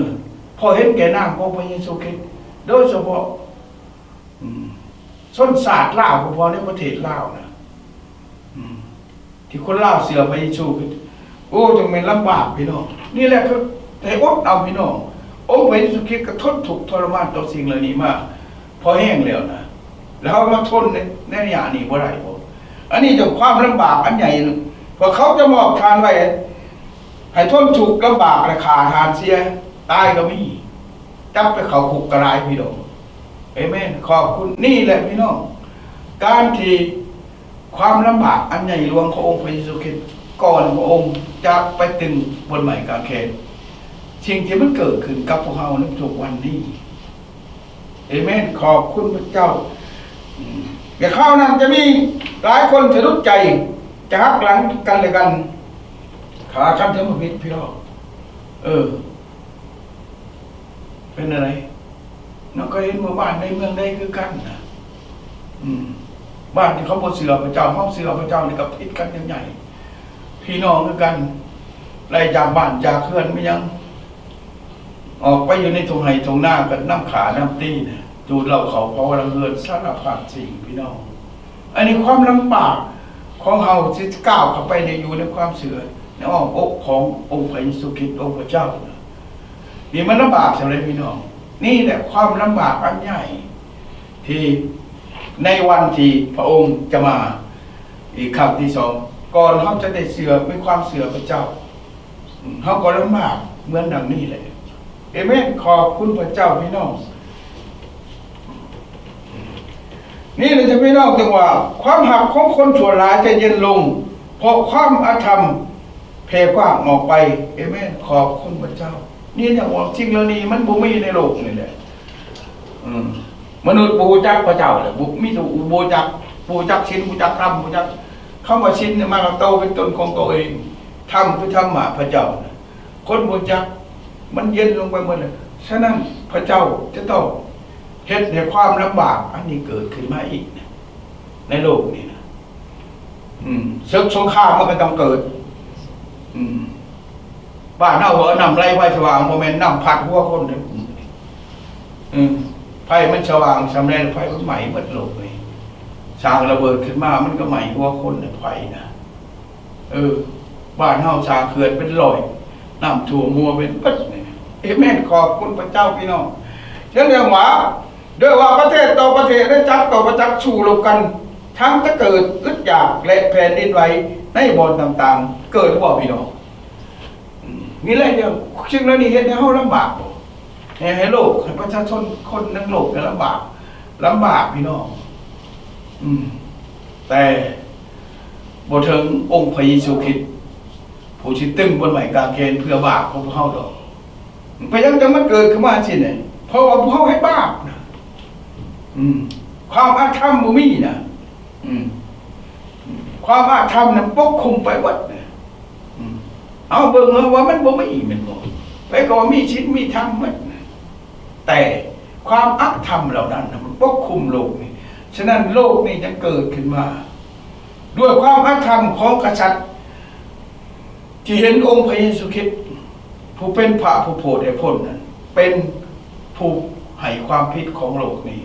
ເພາະເຫັນແກ່ນາມຂອງພະເຢຊູຄຣິດ. ໂດຍສະເພາະ ອືມ ຊົນຊາດລາວ ເພາະໃນປະເທດລາວນະ ອືມ ທີ່ຄົນລາວເຊື່ອພະເຢຊູຄຣິດ ໂອ້ ຈັ່ງແມ່ນລຳບາກ ພີ່ນ້ອງ. ນີ້ແຫຼະຄືໃຫ້ອົດເອົາ ພີ່ນ້ອງ. ອົງພະເຢຊູຄຣິດກໍທົນທຸກທໍລະມານຕໍ່ສິ່ງເຫຼົ່ານີ້ມາພໍແຮງແລ້ວນະ ແລ້ວເຮົາມາທົນໃນ ໃນໄລຍະນີ້ບໍ່ໄດ້ບໍ? ອັນນີ້ເປັນຄວາມລຳບາກອັນໃຫຍ່ໜຶ່ງ ພວກເຂົາຈະມອບທ່ານໄວ້ໃຫ້ທົນທຸກລຳບາກ ແລະ ຂ້າທ່ານເສຍ ຕາຍກໍມີ ຈັບໄປເຂົ້າຄຸກກໍຫຼາຍ ພີ່ນ້ອງ. ເອເມນ. ຂອບຄຸນ. ນີ້ແຫຼະ ພີ່ນ້ອງ ການທີ່ ຄວາມລຳບາກອັນໃຫຍ່ຫຼວງຂອງອົງພະເຢຊູຄຣິດ ກ່ອນພະອົງຈະໄປຕຶງບົນໄມ້ກາງແຂນ ສິ່ງທີ່ມັນເກີດຂຶ້ນກັບພວກເຮົາໃນທຸກວັນນີ້. ເອເມນ. ຂອບຄຸນພະເຈົ້າ. ອືມ ແລະ ຄາວນັ້ນຈະມີຫຼາຍຄົນສະດຸດໃຈ ຈະຫັກຫຼັງກັນແລະກັນ ຂ້າຄັນເທວມະພິດ ພີ່ນ້ອງ. ເອີ ເປັນຈັ່ງໃດ? ເນາະ ກໍເຫັນວ່າບ້ານໃດເມືອງໃດຄືກັນນະ ອືມ ບ້ານທີ່ເຂົາບໍ່ເຊື່ອພະເຈົ້າ ເຮົາເຊື່ອພະເຈົ້ານີ້ກໍຜິດກັນຢ່າງໃຫຍ່ ພີ່ນ້ອງຄືກັນ ໄລ່ຈາກບ້ານຈາກເຮືອນ ມີຫຍັງ ອອກໄປຢູ່ໃນທົ່ງໄຮ່ທົ່ງນາ ກໍນຳຂ້ານຳຕີນະ ຈູດເຫຼົ້າເຂົ້າເຜົາຫຼັງເຮືອນ ສາລະພັດສິ່ງ ພີ່ນ້ອງ. ອັນນີ້ຄວາມລຳບາກຂອງເຮົາທີ່ກ້າວເຂົ້າໄປໃນ ຢູ່ໃນຄວາມເຊື່ອ ໃນອ້ອມອົກຂອງອົງພະເຢຊູຄຣິດ ອົງພະເຈົ້ານະ ນີ້ມັນລຳບາກສ່ຳໃດ ພີ່ນ້ອງ? ນີ້ແຫຼະຄວາມລຳບາກອັນໃຫຍ່ ທີ່ໃນວັນທີ່ພະອົງຈະມາອີກຄັ້ງທີສອງ ກ່ອນເຮົາຈະໄດ້ເຊື່ອ ມີຄວາມເຊື່ອພະເຈົ້າ ເຮົາກໍລຳບາກເໝືອນດັ່ງນີ້ແຫຼະ. ເອເມນ. ຂອບຄຸນພະເຈົ້າ ພີ່ນ້ອງ. ນີ້ແຫຼະ ພີ່ນ້ອງ ຈັ່ງວ່າຄວາມຮັກຂອງຄົນຊົ່ວຫຼາຍຈະເຢັນລົງ ເພາະຄວາມອະທຳແຜ່ກວ້າງອອກໄປ. ເອເມນ. ຂອບຄຸນພະເຈົ້າ. ນີ້ຈັ່ງວ່າສິ່ງເຫຼົ່ານີ້ມັນບໍ່ມີໃນໂລກນີ້ແຫຼະ. ອືມ ມະນຸດບໍ່ຮູ້ຈັກພະເຈົ້າແຫຼະ ບໍ່ ມີແຕ່ບໍ່ຮູ້ຈັກ ບໍ່ຮູ້ຈັກສິນ ບໍ່ຮູ້ຈັກທຳ ບໍ່ຮູ້ຈັກ ຄຳວ່າສິນນີ້ມາກັບໂຕເປັນຕົນຂອງໂຕເອງ. ທຳຄືທຳມະພະເຈົ້ານະ ຄົນບໍ່ຈັກ ມັນເຢັນລົງໄປໝົດແລ້ວ. ສະນັ້ນ ພະເຈົ້າຈະຕ້ອງເຮັດໃຫ້ຄວາມລຳບາກອັນນີ້ເກີດຂຶ້ນມາອີກນະ ໃນໂລກນີ້ນະ. ອືມ ເສິກສົງຄາມມັນກໍຕ້ອງເກີດ. ອືມ ບ້ານເຮົາວ່ານ້ຳໄຫຼໄຟສະຫວ່າງ ບໍ່ແມ່ນນ້ຳພັດຫົວຄົນເດ້. ອືມ ໄຟມັນສະຫວ່າງສ່ຳໃດ ໄຟມັນໄໝ້ໝົດໂລກນີ້. ສ້າງລະເບີດຂຶ້ນມາ ມັນກໍໄໝ້ຫົວຄົນນະ ໄຟນະ. ເອີ ບ້ານເຮົາສ້າງເຂື່ອນເປັນຮ້ອຍ ນ້ຳຖ້ວມຫົວເປັນປຶດນີ້. ເອເມນ ຂອບຄຸນພະເຈົ້າພີ່ນ້ອງ. ສະແດງວ່າ ດ້ວຍວ່າປະເທດຕໍ່ປະເທດ ແລະ ຈັກຕໍ່ປະຈັກ ສູ້ລົບກັນ ທັງຈະເກີດອຶດຢາກ ແລະ ແຜ່ນດິນໄຫວໃນບ່ອນຕ່າງໆ ເກີດບໍ່ພີ່ນ້ອງ? ອືມ ນີ້ແຫຼະ ເລື່ອງສິ່ງເຫຼົ່ານີ້ເຮັດໃຫ້ເຮົາລຳບາກບໍ່? ໃຫ້ ໃຫ້ໂລກ ໃຫ້ປະຊາຊົນຄົນໃນໂລກນີ້ລຳບາກ ລຳບາກພີ່ນ້ອງ. ອືມ ແຕ່ບໍ່ເຖິງອົງພະເຢຊູຄຣິດ ຜູ້ຊິຕຶງບົນໄມ້ກາງເຂນເພື່ອບາບຂອງພວກເຮົາດອກ. ເປັນຫຍັງຈັ່ງມັນເກີດຂຶ້ນມາຈັ່ງຊີ້ນະ? ເພາະວ່າພວກເຮົາເຮັດບາບນະ. ອືມ ຄວາມອະທຳບໍ່ມີນະ. ອືມ ຄວາມອະທຳນັ້ນປົກຄຸມໄປໝົດນະ. ອືມ ເອົາເບິ່ງເອົາວ່າມັນບໍ່ມີແມ່ນບໍ່? ໃຜກໍວ່າມີສິນມີທຳໝົດນະ. ແຕ່ຄວາມອະທຳເຫຼົ່ານັ້ນນະ ມັນປົກຄຸມໂລກນີ້. ສະນັ້ນໂລກນີ້ຈຶ່ງເກີດຂຶ້ນມາ ດ້ວຍຄວາມອະທຳຂອງກະສັດ ທີ່ເຫັນອົງພະເຢຊູຄຣິດ ຜູ້ເປັນພະຜູ້ໂຜດໃຫ້ພົ້ນນັ້ນ ເປັນຜູ້ໃຫ້ຄວາມຜິດຂອງໂລກນີ້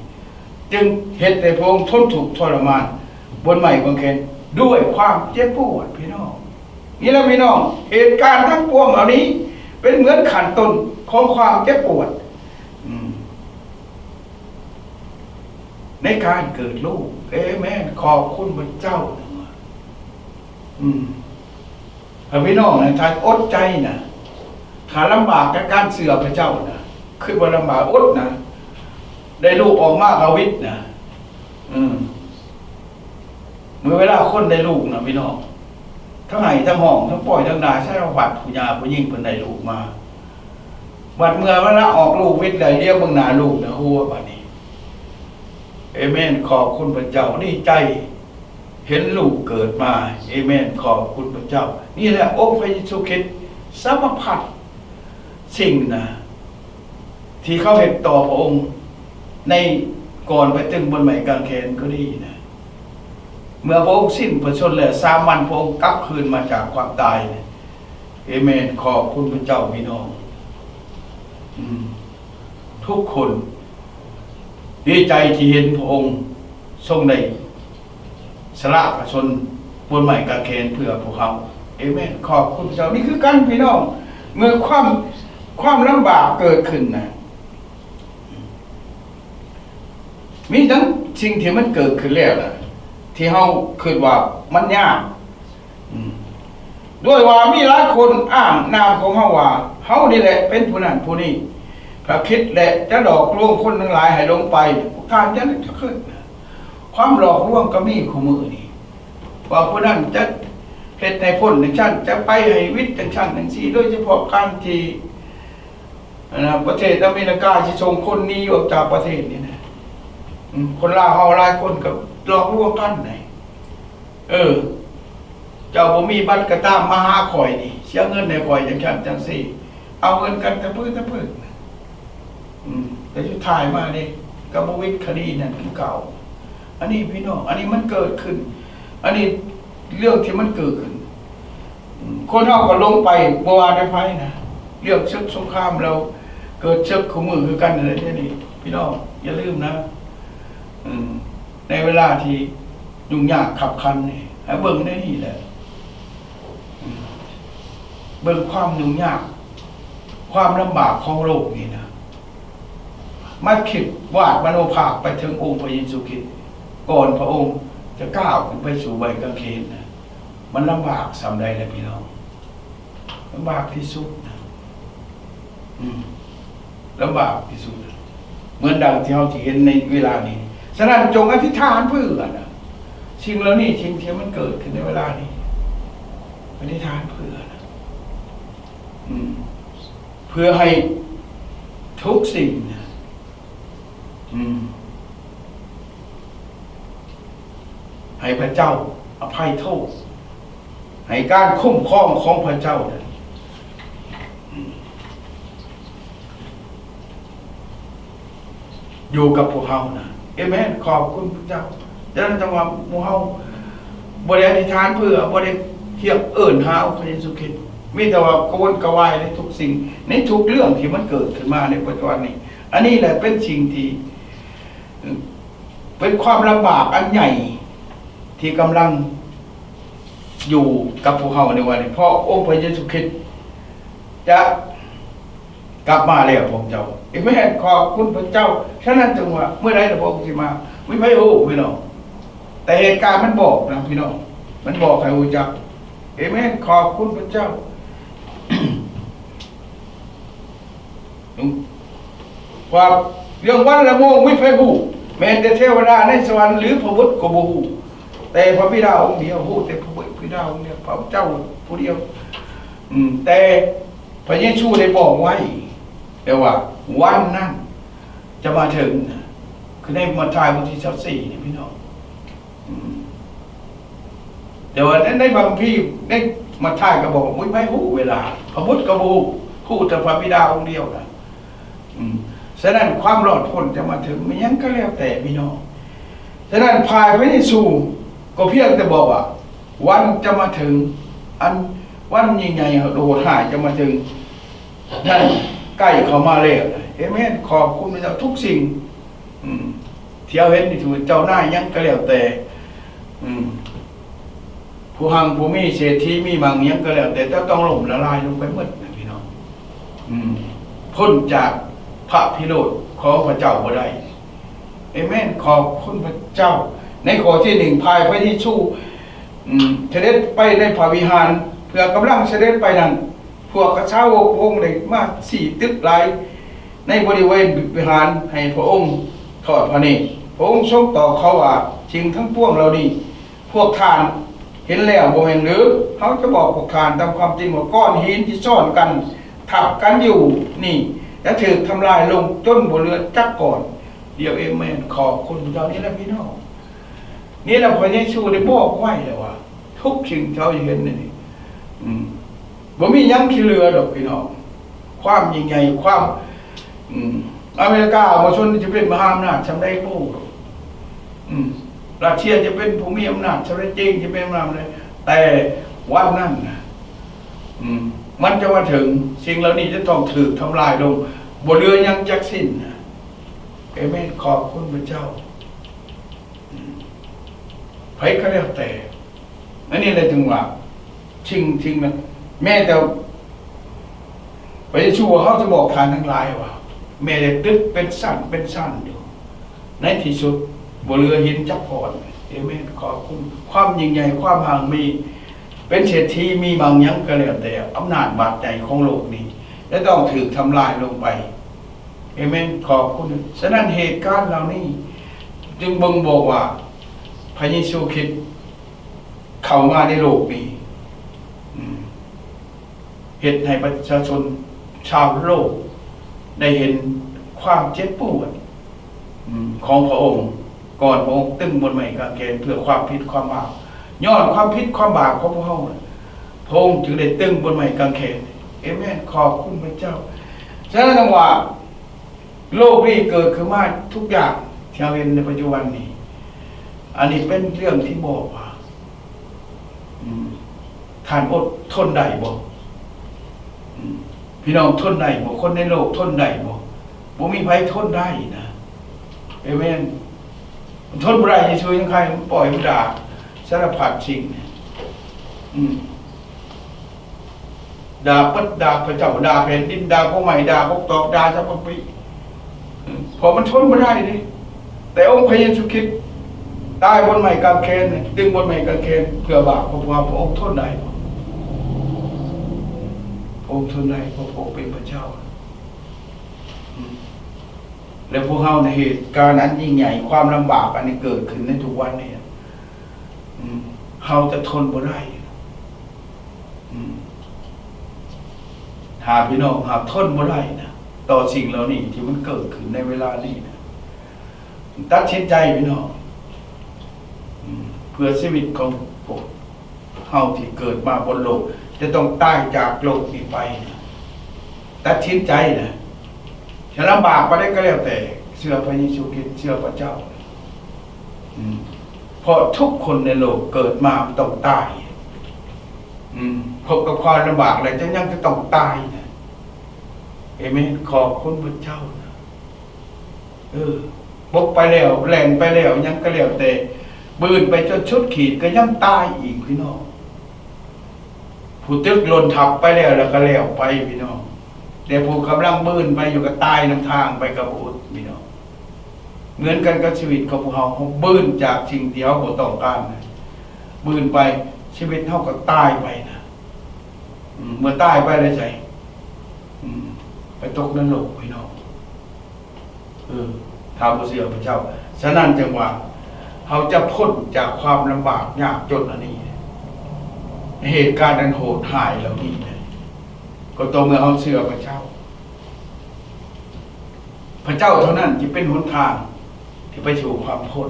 ຈຶ່ງເຮັດໃຫ້ພະອົງທົນທຸກທໍລະມານບົນໄມ້ກາງເຂນດ້ວຍຄວາມເຈັບປວດ ພີ່ນ້ອງ. ນີ້ລະພີ່ນ້ອງ ເຫດການທັງປວງເຫຼົ່ານີ້ ເປັນເໝືອນຂັ້ນຕົ້ນຂອງຄວາມເຈັບປວດ ອືມ ໃນການເກີດລູກ. ເອເມນ ຂອບຄຸນພະເຈົ້າ. ອືມ ຖ້າພີ່ນ້ອງນະ ຖ້າອົດໃຈນະ ຖ້າລຳບາກກັບການເຊື່ອພະເຈົ້ານະ ຄິດວ່າລຳບາກ ອົດນະ ໄດ້ລູກອອກມາກໍຫວິດນະ. ອືມ ເມື່ອເວລາຄົນໄດ້ລູກນະພີ່ນ້ອງ ທັງໄຫ້ທັງຮ້ອງ ທັງປ່ອຍທັງດ່າ ສາລະພັດ. ຜູ້ຍ່າຜູ້ຍິງເພິ່ນໄດ້ລູກມາ ບັດເມື່ອເວລາອອກລູກຫວິດໄດ້ ຫຼຽວເບິ່ງໜ້າລູກນະ ຫົວບາດນີ້. ເອເມນ ຂອບຄຸນພະເຈົ້າ. ດີໃຈເຫັນລູກເກີດມາ. ເອເມນ ຂອບຄຸນພະເຈົ້າ. ນີ້ແຫຼະ ອົງພະເຢຊູຄຣິດສາມາດພັດສິ່ງນະ ທີ່ເຂົາເຮັດຕໍ່ພະອົງ ໃນກ່ອນໄປຕຶງບົນໄມ້ກາງເຂນກໍດີນະ. ເມື່ອພະອົງສິ້ນພະຊົນແລ້ວ ສາມວັນພະອົງກັບຄືນມາຈາກຄວາມຕາຍນະ. ເອເມນ ຂອບຄຸນພະເຈົ້າພີ່ນ້ອງ. ອືມ ທຸກຄົນດີໃຈທີ່ເຫັນພະອົງຊົງໄດ້ ສະຫຼະພະຊົນບົນໄມ້ກາງເຂນເພື່ອພວກເຮົາ. ເອເມນ ຂອບຄຸນພະເຈົ້າ. ນີ້ຄືກັນພີ່ນ້ອງ ເມື່ອຄວາມ ຄວາມລຳບາກເກີດຂຶ້ນນະ ມີທັງສິ່ງທີ່ມັນເກີດຂຶ້ນແລ້ວນະ ທີ່ເຮົາຄິດວ່າມັນຍາກ ອືມ ດ້ວຍວ່າມີຫຼາຍຄົນອ້າງນາມຂອງເຮົາວ່າ ເຮົານີ້ແຫຼະເປັນຜູ້ນັ້ນຜູ້ນີ້ ພະຄຣິດ ແລະ ຈະຫຼອກລວງຄົນທັງຫຼາຍໃຫ້ຫຼົງໄປ. ພວກທ່ານຢ່ານຶກຈະຄິດນະ ຄວາມຫຼອກລວງກໍມີຄູ່ມື້ນີ້ ວ່າຜູ້ນັ້ນຈະເຮັດໃຫ້ພົ້ນຈັ່ງຊັ້ນ ຈະໄປໃຫ້ຫວິດຈັ່ງຊັ້ນຈັ່ງຊີ້ ໂດຍສະເພາະການທີ່ ອັນນະ ປະເທດອາເມລິກາຊິສົ່ງຄົນໜີອອກຈາກປະເທດນີ້ນະ. ອືມ ຄົນລາວເຮົາຫຼາຍຄົນກໍຫຼອກລວງກັນນະ. ເອີ ເຈົ້າບໍ່ມີບັດກໍຕາມມາຫາຂ້ອຍນີ້ ເສຍເງິນໃຫ້ຂ້ອຍຈັ່ງຊັ້ນຈັ່ງຊີ້ ເອົາເງິນກັນຕະປຶດຕະປຶດ. ອືມ ແຕ່ສຸດທ້າຍມານີ້ກໍບໍ່ຫວິດຄະດີນັ້ນຄືເກົ່າ. ອັນນີ້ພີ່ນ້ອງ ອັນນີ້ມັນເກີດຂຶ້ນ ອັນນີ້ເລື່ອງທີ່ມັນເກີດຂຶ້ນ. ອືມ ຄົນເຮົາກໍຫຼົງໄປ ບໍ່ວ່າແຕ່ໃຜນະ ເລື່ອງເສິກສົງຄາມແລ້ວ ເກີດເສິກຄູ່ມື້ຄືກັນນັ້ນແຫຼະ. ດຽວນີ້ພີ່ນ້ອງຢ່າລືມນະ ອືມ ໃນເວລາທີ່ຫຍຸ້ງຍາກຄັບຂັນນີ້ ໃຫ້ເບິ່ງໃນນີ້ແຫຼະ. ອືມ ເບິ່ງຄວາມຫຍຸ້ງຍາກ ຄວາມລຳບາກຂອງໂລກນີ້ນະ ມາຄິດວາດມະໂນພາບໄປເຖິງອົງພະເຢຊູຄຣິດ ກ່ອນພະອົງຈະກ້າວຂຶ້ນໄປສູ່ໄມ້ກາງເຂນນະ ມັນລຳບາກສ່ຳໃດລະພີ່ນ້ອງ? ລຳບາກທີ່ສຸດນະ ອືມ ລຳບາກທີ່ສຸດ ເໝືອນດັ່ງທີ່ເຮົາຊິເຫັນໃນເວລານີ້. ສະນັ້ນ ຈົ່ງອະທິຖານເພື່ອນະ ສິ່ງເຫຼົ່ານີ້ ສິ່ງທີ່ມັນເກີດຂຶ້ນໃນເວລານີ້ ອະທິຖານເພື່ອນະ ອືມ ເພື່ອໃຫ້ທຸກສິ່ງນະ ອືມ ໃຫ້ພະເຈົ້າ ອະໄພໂທດ ໃຫ້ການຄຸ້ມຄອງຂອງພະເຈົ້ານັ້ນ ຢູ່ກັບພວກເຮົານະ. ເອເມນ. ຂອບຄຸນພະເຈົ້າ. ດັ່ງນັ້ນ ຈັ່ງວ່າໝູ່ເຮົາບໍ່ໄດ້ອະທິຖານເພື່ອ ບໍ່ໄດ້ຮຽກເອີ້ນຫາອົງພະເຢຊູຄຣິດ, ມີແຕ່ວ່າກະວົນກະວາຍໃນທຸກສິ່ງ ໃນທຸກເລື່ອງທີ່ມັນເກີດຂຶ້ນມາໃນປັດຈຸບັນນີ້. ອັນນີ້ແຫຼະເປັນສິ່ງທີ່ ເປັນຄວາມລຳບາກອັນໃຫຍ່ທີ່ກຳລັງຢູ່ກັບພວກເຮົາໃນວັນນີ້ ເພາະອົງພະເຢຊູຄຣິດຈະກັບມາແລ້ວພວກເຈົ້າ. ເອເມນ. ຂອບຄຸນພະເຈົ້າ. ສະນັ້ນຈຶ່ງວ່າ ເມື່ອໃດລະພະອົງຊິມາ ມີໃຜຮູ້ພີ່ນ້ອງ? ແຕ່ເຫດການມັນບອກນະພີ່ນ້ອງ, ມັນບອກໃຫ້ຮູ້ຈັກ. ເອເມນ. ຂອບຄຸນພະເຈົ້າ. ວ່າເລື່ອງວັນແລະໂມງມີໃຜຮູ້? ແມ່ນແຕ່ເທວະດາໃນສະຫວັນ ຫຼື ພະບຸດກໍບໍ່ຮູ້, ແຕ່ພະບິດາອົງດຽວ, ຮູ້ແຕ່ພະບິດາອົງດຽວ, ພະເຈົ້າຜູ້ດຽວ. ອືມ ແຕ່ພະເຢຊູໄດ້ບອກໄວ້ແລ້ວວ່າ ວັນນັ້ນຈະມາເຖິງນະ, ຄືໃນມາທາຍບົດທີຊາວສີ່ນີ້ພີ່ນ້ອງ. ອືມ ແຕ່ວ່າໃນ ໃນພະຄຳພີ ໃນມາທາຍກໍບອກວ່າ ບໍ່ມີໃຜຮູ້ເວລາ, ພະບຸດກໍບໍ່ຮູ້, ຮູ້ແຕ່ພະບິດາອົງດຽວນະ. ອືມ ສະນັ້ນ ຄວາມລອດພົ້ນຈະມາເຖິງ ແມ່ນຫຍັງກໍແລ້ວແຕ່ພີ່ນ້ອງ. ສະນັ້ນ ຝ່າຍພະເຢຊູກໍພຽງແຕ່ບອກວ່າ ວັນຈະມາເຖິງ, ອັນວັນຍິ່ງໃຫຍ່ໂຫດຮ້າຍຈະມາເຖິງນັ້ນ ໃກ້ເຂົ້າມາແລ້ວ. ເອເມນ. ຂອບຄຸນພະເຈົ້າ. ທຸກສິ່ງ ອືມ ທີ່ເຮົາເຫັນນີ້ ຖືວ່າເຈົ້ານາຍຫຍັງກໍແລ້ວແຕ່ ອືມ ຜູ້ຮັ່ງຜູ້ມີ ເສດຖີມີມັງຫຍັງກໍແລ້ວແຕ່ ຈະຕ້ອງລົ້ມລະລາຍລົງໄປໝົດນະພີ່ນ້ອງ. ອືມ ພົ້ນຈາກພະພິໂຣດຂອງພະເຈົ້າບໍ່ໄດ້. ເອເມນ. ຂອບຄຸນພະເຈົ້າ. ໃນຂໍ້ທີໜຶ່ງ ຝ່າຍພະເຢຊູ ອືມ ສະເດັດໄປໃນພະວິຫານ ເພື່ອກຳລັງສະເດັດໄປນັ້ນ ພວກສາວົກພະອົງໄດ້ມາຊີ້ຕຶກຫຼາຍໃນບໍລິເວນວິຫານໃຫ້ພະອົງທອດພະເນດ. ພະອົງຊົງຕອບເຂົາວ່າ, ສິ່ງທັງປວງເຫຼົ່ານີ້ພວກທ່ານເຫັນແລ້ວບໍ່ແມ່ນຫຼື? ເຮົາຈະບອກພວກທ່ານຕາມຄວາມຈິງວ່າ ກ້ອນຫີນທີ່ຊ້ອນກັນທັບກັນຢູ່ນີ້ຈະຖືກທຳລາຍລົງຈົນບໍ່ເຫຼືອຈັກກ້ອນດຽວ. ເອເມນ. ຂອບຄຸນພະເຈົ້າ. ນີ້ແຫຼະພີ່ນ້ອງ, ນີ້ແຫຼະພະເຢຊູໄດ້ບອກໄວ້ແລ້ວວ່າ ທຸກສິ່ງທີ່ເຮົາເຫັນນີ້ ອືມ ບໍ່ມີຫຍັງທີ່ເຫຼືອດອກພີ່ນ້ອງ. ຄວາມຍິ່ງໃຫຍ່ ຄວາມ ອືມ ອາເມລິກາບໍ່ສົນຈະເປັນມະຫາອຳນາດສ່ຳໃດກໍບໍ່ຮູ້ດອກ. ອືມ ຣັດເຊຍຈະເປັນຜູ້ມີອຳນາດສ່ຳໃດ, ຈີນຈະເປັນອຳນາດສ່ຳໃດ, ແຕ່ວັນນັ້ນນະ ອືມ ມັນຈະມາເຖິງ, ສິ່ງເຫຼົ່ານີ້ຈະຕ້ອງຖືກທຳລາຍລົງ ບໍ່ເຫຼືອຫຍັງຈັກຊິ້ນນະ. ເອເມນ. ຂອບຄຸນພະເຈົ້າ. ອືມ ໃຜກໍແລ້ວແຕ່ ອັນນີ້ແຫຼະຈຶ່ງວ່າ ສິ່ງ ສິ່ງນັ້ນ ແມ້ແຕ່ພະເຢຊູວ່າ ເຮົາຈະບອກທ່ານທັງຫຼາຍວ່າ ແມ້ແຕ່ຕຶກເປັນຊັ້ນເປັນຊັ້ນຢູ່ ໃນທີ່ສຸດບໍ່ເຫຼືອຫີນຈັກກ້ອນ. ເອເມນ. ຂອບຄຸນ. ຄວາມຍິ່ງໃຫຍ່ ຄວາມຮັ່ງມີ ເປັນເສດຖີມີມັງຫຍັງກໍແລ້ວແຕ່ ອຳນາດບາດໃຫຍ່ຂອງໂລກນີ້ຈະຕ້ອງຖືກທຳລາຍລົງໄປ. ເອເມນ. ຂອບຄຸນ. ສະນັ້ນເຫດການເຫຼົ່ານີ້ຈຶ່ງບົ່ງບອກວ່າ ພະເຢຊູຄຣິດເຂົ້າມາໃນໂລກນີ້ ອືມ ເຮັດໃຫ້ປະຊາຊົນຊາວໂລກໄດ້ເຫັນຄວາມເຈັບປວດ ອືມ ຂອງພະອົງ ກ່ອນພະອົງຕຶງບົນໄມ້ກາງເຂນເພື່ອຄວາມຜິດຄວາມບາບ. ຍ້ອນຄວາມຜິດຄວາມບາບຂອງພວກເຮົາ ພະອົງຈຶ່ງໄດ້ຕຶງບົນໄມ້ກາງເຂນ. ເອເມນ. ຂອບຄຸນພະເຈົ້າ. ສະນັ້ນວ່າ ໂລກນີ້ເກີດຂຶ້ນມາທຸກຢ່າງທີ່ເຮົາເຫັນໃນປັດຈຸບັນນີ້ ອັນນີ້ເປັນເລື່ອງທີ່ບອກວ່າ ອືມ ທ່ານອົດທົນໄດ້ບໍ່? ອືມ ພີ່ນ້ອງທົນໄດ້ບໍ່? ຄົນໃນໂລກທົນໄດ້ບໍ່? ບໍ່ມີໃຜທົນໄດ້ນະ. ເອເມນ. ມັນທົນບໍ່ໄດ້ຊື່ໆ ຍັງໃຄມັນປ່ອຍມັນດ່າສາລະພັດສິ່ງ. ອືມ ດ່າເປີດ ດ່າພະເຈົ້າ ດ່າແຜ່ນດິນ ດ່າພວກໄມ້ ດ່າພວກຕອກ ດ່າສັບປະປີ ເພາະມັນທົນບໍ່ໄດ້ເດ້. ແຕ່ອົງພະເຢຊູຄຣິດຕາຍບົນໄມ້ກາງແຂນ ດຶງບົນໄມ້ກາງແຂນເພື່ອບາບຂອງພວກເຮົາ. ພະອົງທົນໄດ້ບໍ່? ພະອົງທົນໄດ້ ເພາະພະອົງເປັນພະເຈົ້າ. ແລະ ພວກເຮົາໃນເຫດການອັນຍິ່ງໃຫຍ່ ຄວາມລຳບາກອັນນີ້ເກີດຂຶ້ນໃນທຸກວັນນີ້ ອືມ ເຮົາຈະທົນບໍ່ໄດ້. ອືມ ຖ້າພີ່ນ້ອງຫາກທົນບໍ່ໄດ້ນະ ຕໍ່ສິ່ງເຫຼົ່ານີ້ທີ່ມັນເກີດຂຶ້ນໃນເວລານີ້ນະ ຕັດສິນໃຈພີ່ນ້ອງ ອືມ ເພື່ອຊີວິດຂອງພວກ ເຮົາທີ່ເກີດມາບົນໂລກ ຈະຕ້ອງຕາຍຈາກໂລກນີ້ໄປ. ຕັດສິນໃຈນະ ຈະລຳບາກປານໃດກໍແລ້ວແຕ່ ເຊື່ອພະເຢຊູຄຣິດ ເຊື່ອພະເຈົ້າ. ອືມ ເພາະທຸກຄົນໃນໂລກເກີດມາຕ້ອງຕາຍ. ອືມ ພົບກັບຄວາມລຳບາກແລ້ວ ຈະຍັງຈະຕ້ອງຕາຍນະ. ເອເມນ. ຂອບຄຸນພະເຈົ້ານະ. ເອີ ບົກໄປແລ້ວ ແລ່ນໄປແລ້ວ ຫຍັງກໍແລ້ວແຕ່ ບືນໄປຈົນສຸດຂີດ ກໍຍັງຕາຍອີກ ພີ່ນ້ອງ. ຜູ້ຕຶກຫຼົ່ນທັບໄປແລ້ວ ແລ້ວກໍແລ້ວໄປ ພີ່ນ້ອງ, ແຕ່ຜູ້ກຳລັງບືນໄປຢູ່ ກໍຕາຍນຳທາງໄປກັບອຸດ ພີ່ນ້ອງ. ເໝືອນກັນກັບຊີວິດຂອງພວກເຮົາ, ເຮົາບືນຈາກສິ່ງທີ່ເຮົາບໍ່ຕ້ອງການ, ບືນໄປ ຊີວິດເຮົາກໍຕາຍໄປນະ. ອືມ ເມື່ອຕາຍໄປແລ້ວໃສ? ອືມ ໄປຕົກນະລົກ ພີ່ນ້ອງ. ເອີ ຖ້າບໍ່ເຊື່ອພະເຈົ້າ. ສະນັ້ນຈຶ່ງວ່າ ເຮົາຈະພົ້ນຈາກຄວາມລຳບາກຍາກຈົນອັນນີ້, ເຫດການອັນໂຫດຮ້າຍເຫຼົ່ານີ້ ກໍຕໍ່ເມື່ອເຮົາເຊື່ອພະເຈົ້າ. ພະເຈົ້າເທົ່ານັ້ນທີ່ເປັນຫົນທາງທີ່ໄປສູ່ຄວາມພົ້ນ.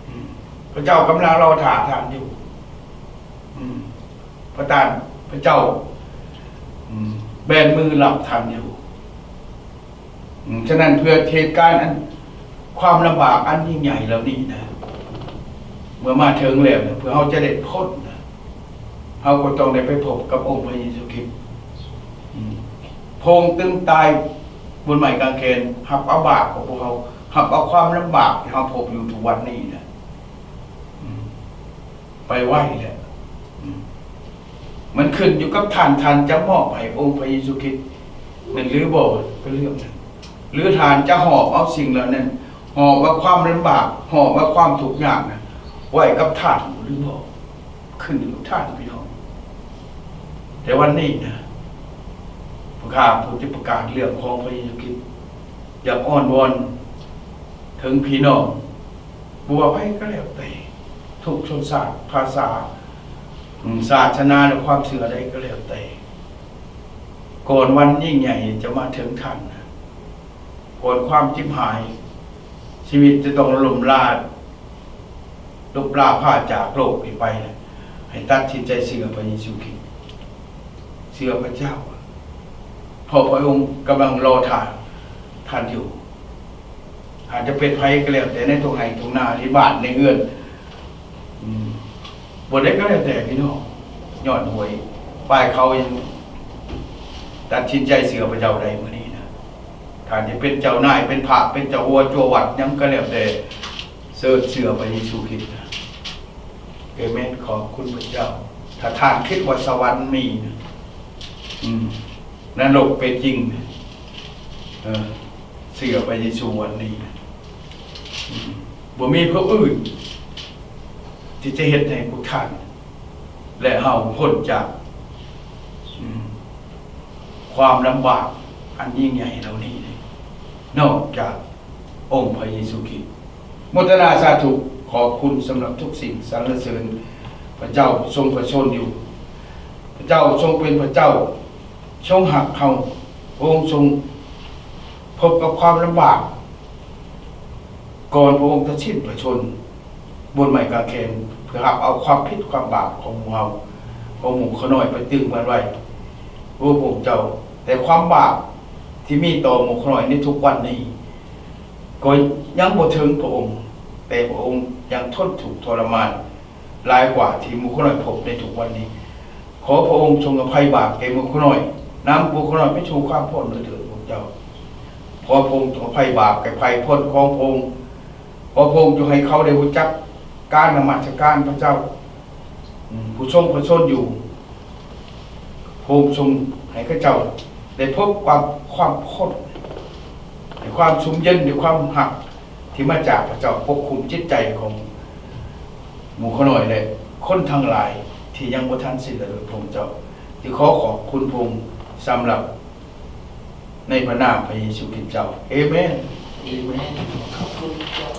ອືມ ພະເຈົ້າກຳລັງລໍຖ້າທ່ານຢູ່. ອືມ ພະທ່ານ ພະເຈົ້າ ອືມ ແບນມືຮັບທ່ານຢູ່. ອືມ ສະນັ້ນເພື່ອເຫດການອັນ ຄວາມລຳບາກອັນຍິ່ງໃຫຍ່ເຫຼົ່ານີ້ນະ ເມື່ອມາເຖິງແລ້ວນະ ເພື່ອເຮົາຈະໄດ້ພົ້ນນະ ເຮົາກໍຕ້ອງໄດ້ໄປພົບກັບອົງພະເຢຊູຄຣິດ. ອືມ ພະອົງຕຶງຕາຍບົນໄມ້ກາງແຂນ ຮັບເອົາບາບຂອງພວກເຮົາ, ຮັບເອົາຄວາມລຳບາກທີ່ເຮົາພົບຢູ່ທຸກວັນນີ້ນະ. ອືມ ໄປໄວແລ້ວ. ອືມ ມັນຂຶ້ນຢູ່ກັບທ່ານ, ທ່ານຈະມອບໃຫ້ອົງພະເຢຊູຄຣິດແມ່ນຫຼືບໍ່ ເປັນເລື່ອງໜຶ່ງ, ຫຼືທ່ານຈະຫອບເອົາສິ່ງເຫຼົ່ານັ້ນ, ຫອບເອົາຄວາມລຳບາກ, ຫອບເອົາຄວາມທຸກຍາກນັ້ນໄວ້ກັບທ່ານຫຼືບໍ່ ຂຶ້ນຢູ່ກັບທ່ານ ພີ່ນ້ອງ. ແຕ່ວັນນີ້ນະ ພວກຂ້າຜູ້ທີ່ປະກາດເລື່ອງຂອງພະເຢຊູຄຣິດ ຢາກອ້ອນວອນເຖິງພີ່ນ້ອງ ບໍ່ວ່າໃຜກໍແລ້ວແຕ່ ທຸກຊົນຊາດ, ພາສາ, ອາ ສາສະໜາ ແລະ ຄວາມເຊື່ອໃດກໍແລ້ວແຕ່, ກ່ອນວັນຍິ່ງໃຫຍ່ຈະມາເຖິງທ່ານ, ກ່ອນຄວາມຈິບຫາຍ, ຊີວິດຈະຕ້ອງລົ້ມລາ ລົບລາພາຈາກໂລກນີ້ໄປ, ໃຫ້ຕັດສິນໃຈເຊື່ອພະເຢຊູຄຣິດ, ເຊື່ອພະເຈົ້າ, ເພາະພະອົງກຳລັງລໍຖ້າທ່ານຢູ່. ອາດຈະເປັນໃຜກໍແລ້ວແຕ່ ໃນທົ່ງໄຮ່ທົ່ງນາ ໃນບ້ານໃນເຮືອນ, ອືມ ບ່ອນໃດກໍແລ້ວແຕ່ ພີ່ນ້ອງ, ຍອດຫ້ວຍ ປາຍເຂົາ ຍັງຕັດສິນໃຈເຊື່ອພະເຈົ້າໄດ້ມື້ນີ້ນະ. ທ່ານຈະເປັນເຈົ້ານາຍ, ເປັນພະ, ເປັນເຈົ້າຫົວຈົວວັດ ຫຍັງກໍແລ້ວແຕ່, ເຊີນເຊື່ອພະເຢຊູຄຣິດນະ. ເອເມນ. ຂອບຄຸນພະເຈົ້າ. ຖ້າທ່ານຄິດວ່າສະຫວັນມີນະ, ອືມ ນະລົກເປັນຈິງນະ, ເອີ ເຊື່ອພະເຢຊູວັນນີ້ນະ. ອືມ ບໍ່ມີຜູ້ອື່ນທີ່ຈະເຮັດໃຫ້ພວກທ່ານ ແລະ ເຮົາພົ້ນຈາກ ອືມ ຄວາມລຳບາກອັນຍິ່ງໃຫຍ່ເຫຼົ່ານີ້ ນອກຈາກອົງພະເຢຊູຄຣິດ. ໂມທະນາສາທຸ, ຂອບຄຸນສຳລັບທຸກສິ່ງ, ສັນລະເສີນພະເຈົ້າຊົງພະຊົນຢູ່. ພະເຈົ້າຊົງເປັນພະເຈົ້າ, ຊົງຮັກເຮົາ, ພະອົງຊົງພົບກັບຄວາມລຳບາກ ກ່ອນພະອົງຈະສິ້ນພະຊົນບົນໄມ້ກາງແຂນ ເພື່ອຮັບເອົາຄວາມຜິດຄວາມບາບຂອງໝູ່ເຮົາ, ຂອງໝູ່ຂ້ານ້ອຍໄປຕຶງມັນໄວ້. ໂອ້ ພະອົງເຈົ້າ, ແຕ່ຄວາມບາບທີ່ມີຕໍ່ໝູ່ຂ້ານ້ອຍໃນທຸກວັນນີ້ ກໍຍັງບໍ່ເຖິງພະອົງ, ແຕ່ພະອົງຍັງທົນທຸກທໍລະມານ ຫຼາຍກວ່າທີ່ໝູ່ຂ້ານ້ອຍພົບໃນທຸກວັນນີ້. ຂໍພະອົງຊົງອະໄພບາບແກ່ໝູ່ຂ້ານ້ອຍ, ນຳໝູ່ຂ້ານ້ອຍໄປສູ່ຄວາມພົ້ນໂດຍເທີດພະເຈົ້າ. ຂໍພະອົງຈົ່ງອະໄພບາບແກ່ໄພພົນຂອງພະອົງ. ຂໍພະອົງຈົ່ງໃຫ້ເຂົາໄດ້ຮູ້ຈັກການນະມັດສະການພະເຈົ້າ, ອືມ ຜູ້ຊົງພະຊົນຢູ່. ພະອົງຊົງໃຫ້ເຂົາເຈົ້າໄດ້ພົບກັບຄວາມພົ້ນ, ໃຫ້ຄວາມຊຸ່ມເຢັນ, ໃຫ້ຄວາມຮັກ ທີ່ມາຈາກພະເຈົ້າປົກຄຸມຈິດໃຈຂອງໝູ່ຂ້ານ້ອຍ ແລະ ຄົນທັງຫຼາຍທີ່ຍັງບໍ່ທັນສິ້ນລະເລີດພະອົງເຈົ້າ. ຈຶ່ງຂໍຂອບຄຸນພະອົງສຳລັບ ໃນພະນາມພະເຢຊູຄຣິດເຈົ້າ. ເອເມນ. ເອເມນ. ຂອບຄຸນເຈົ້າ.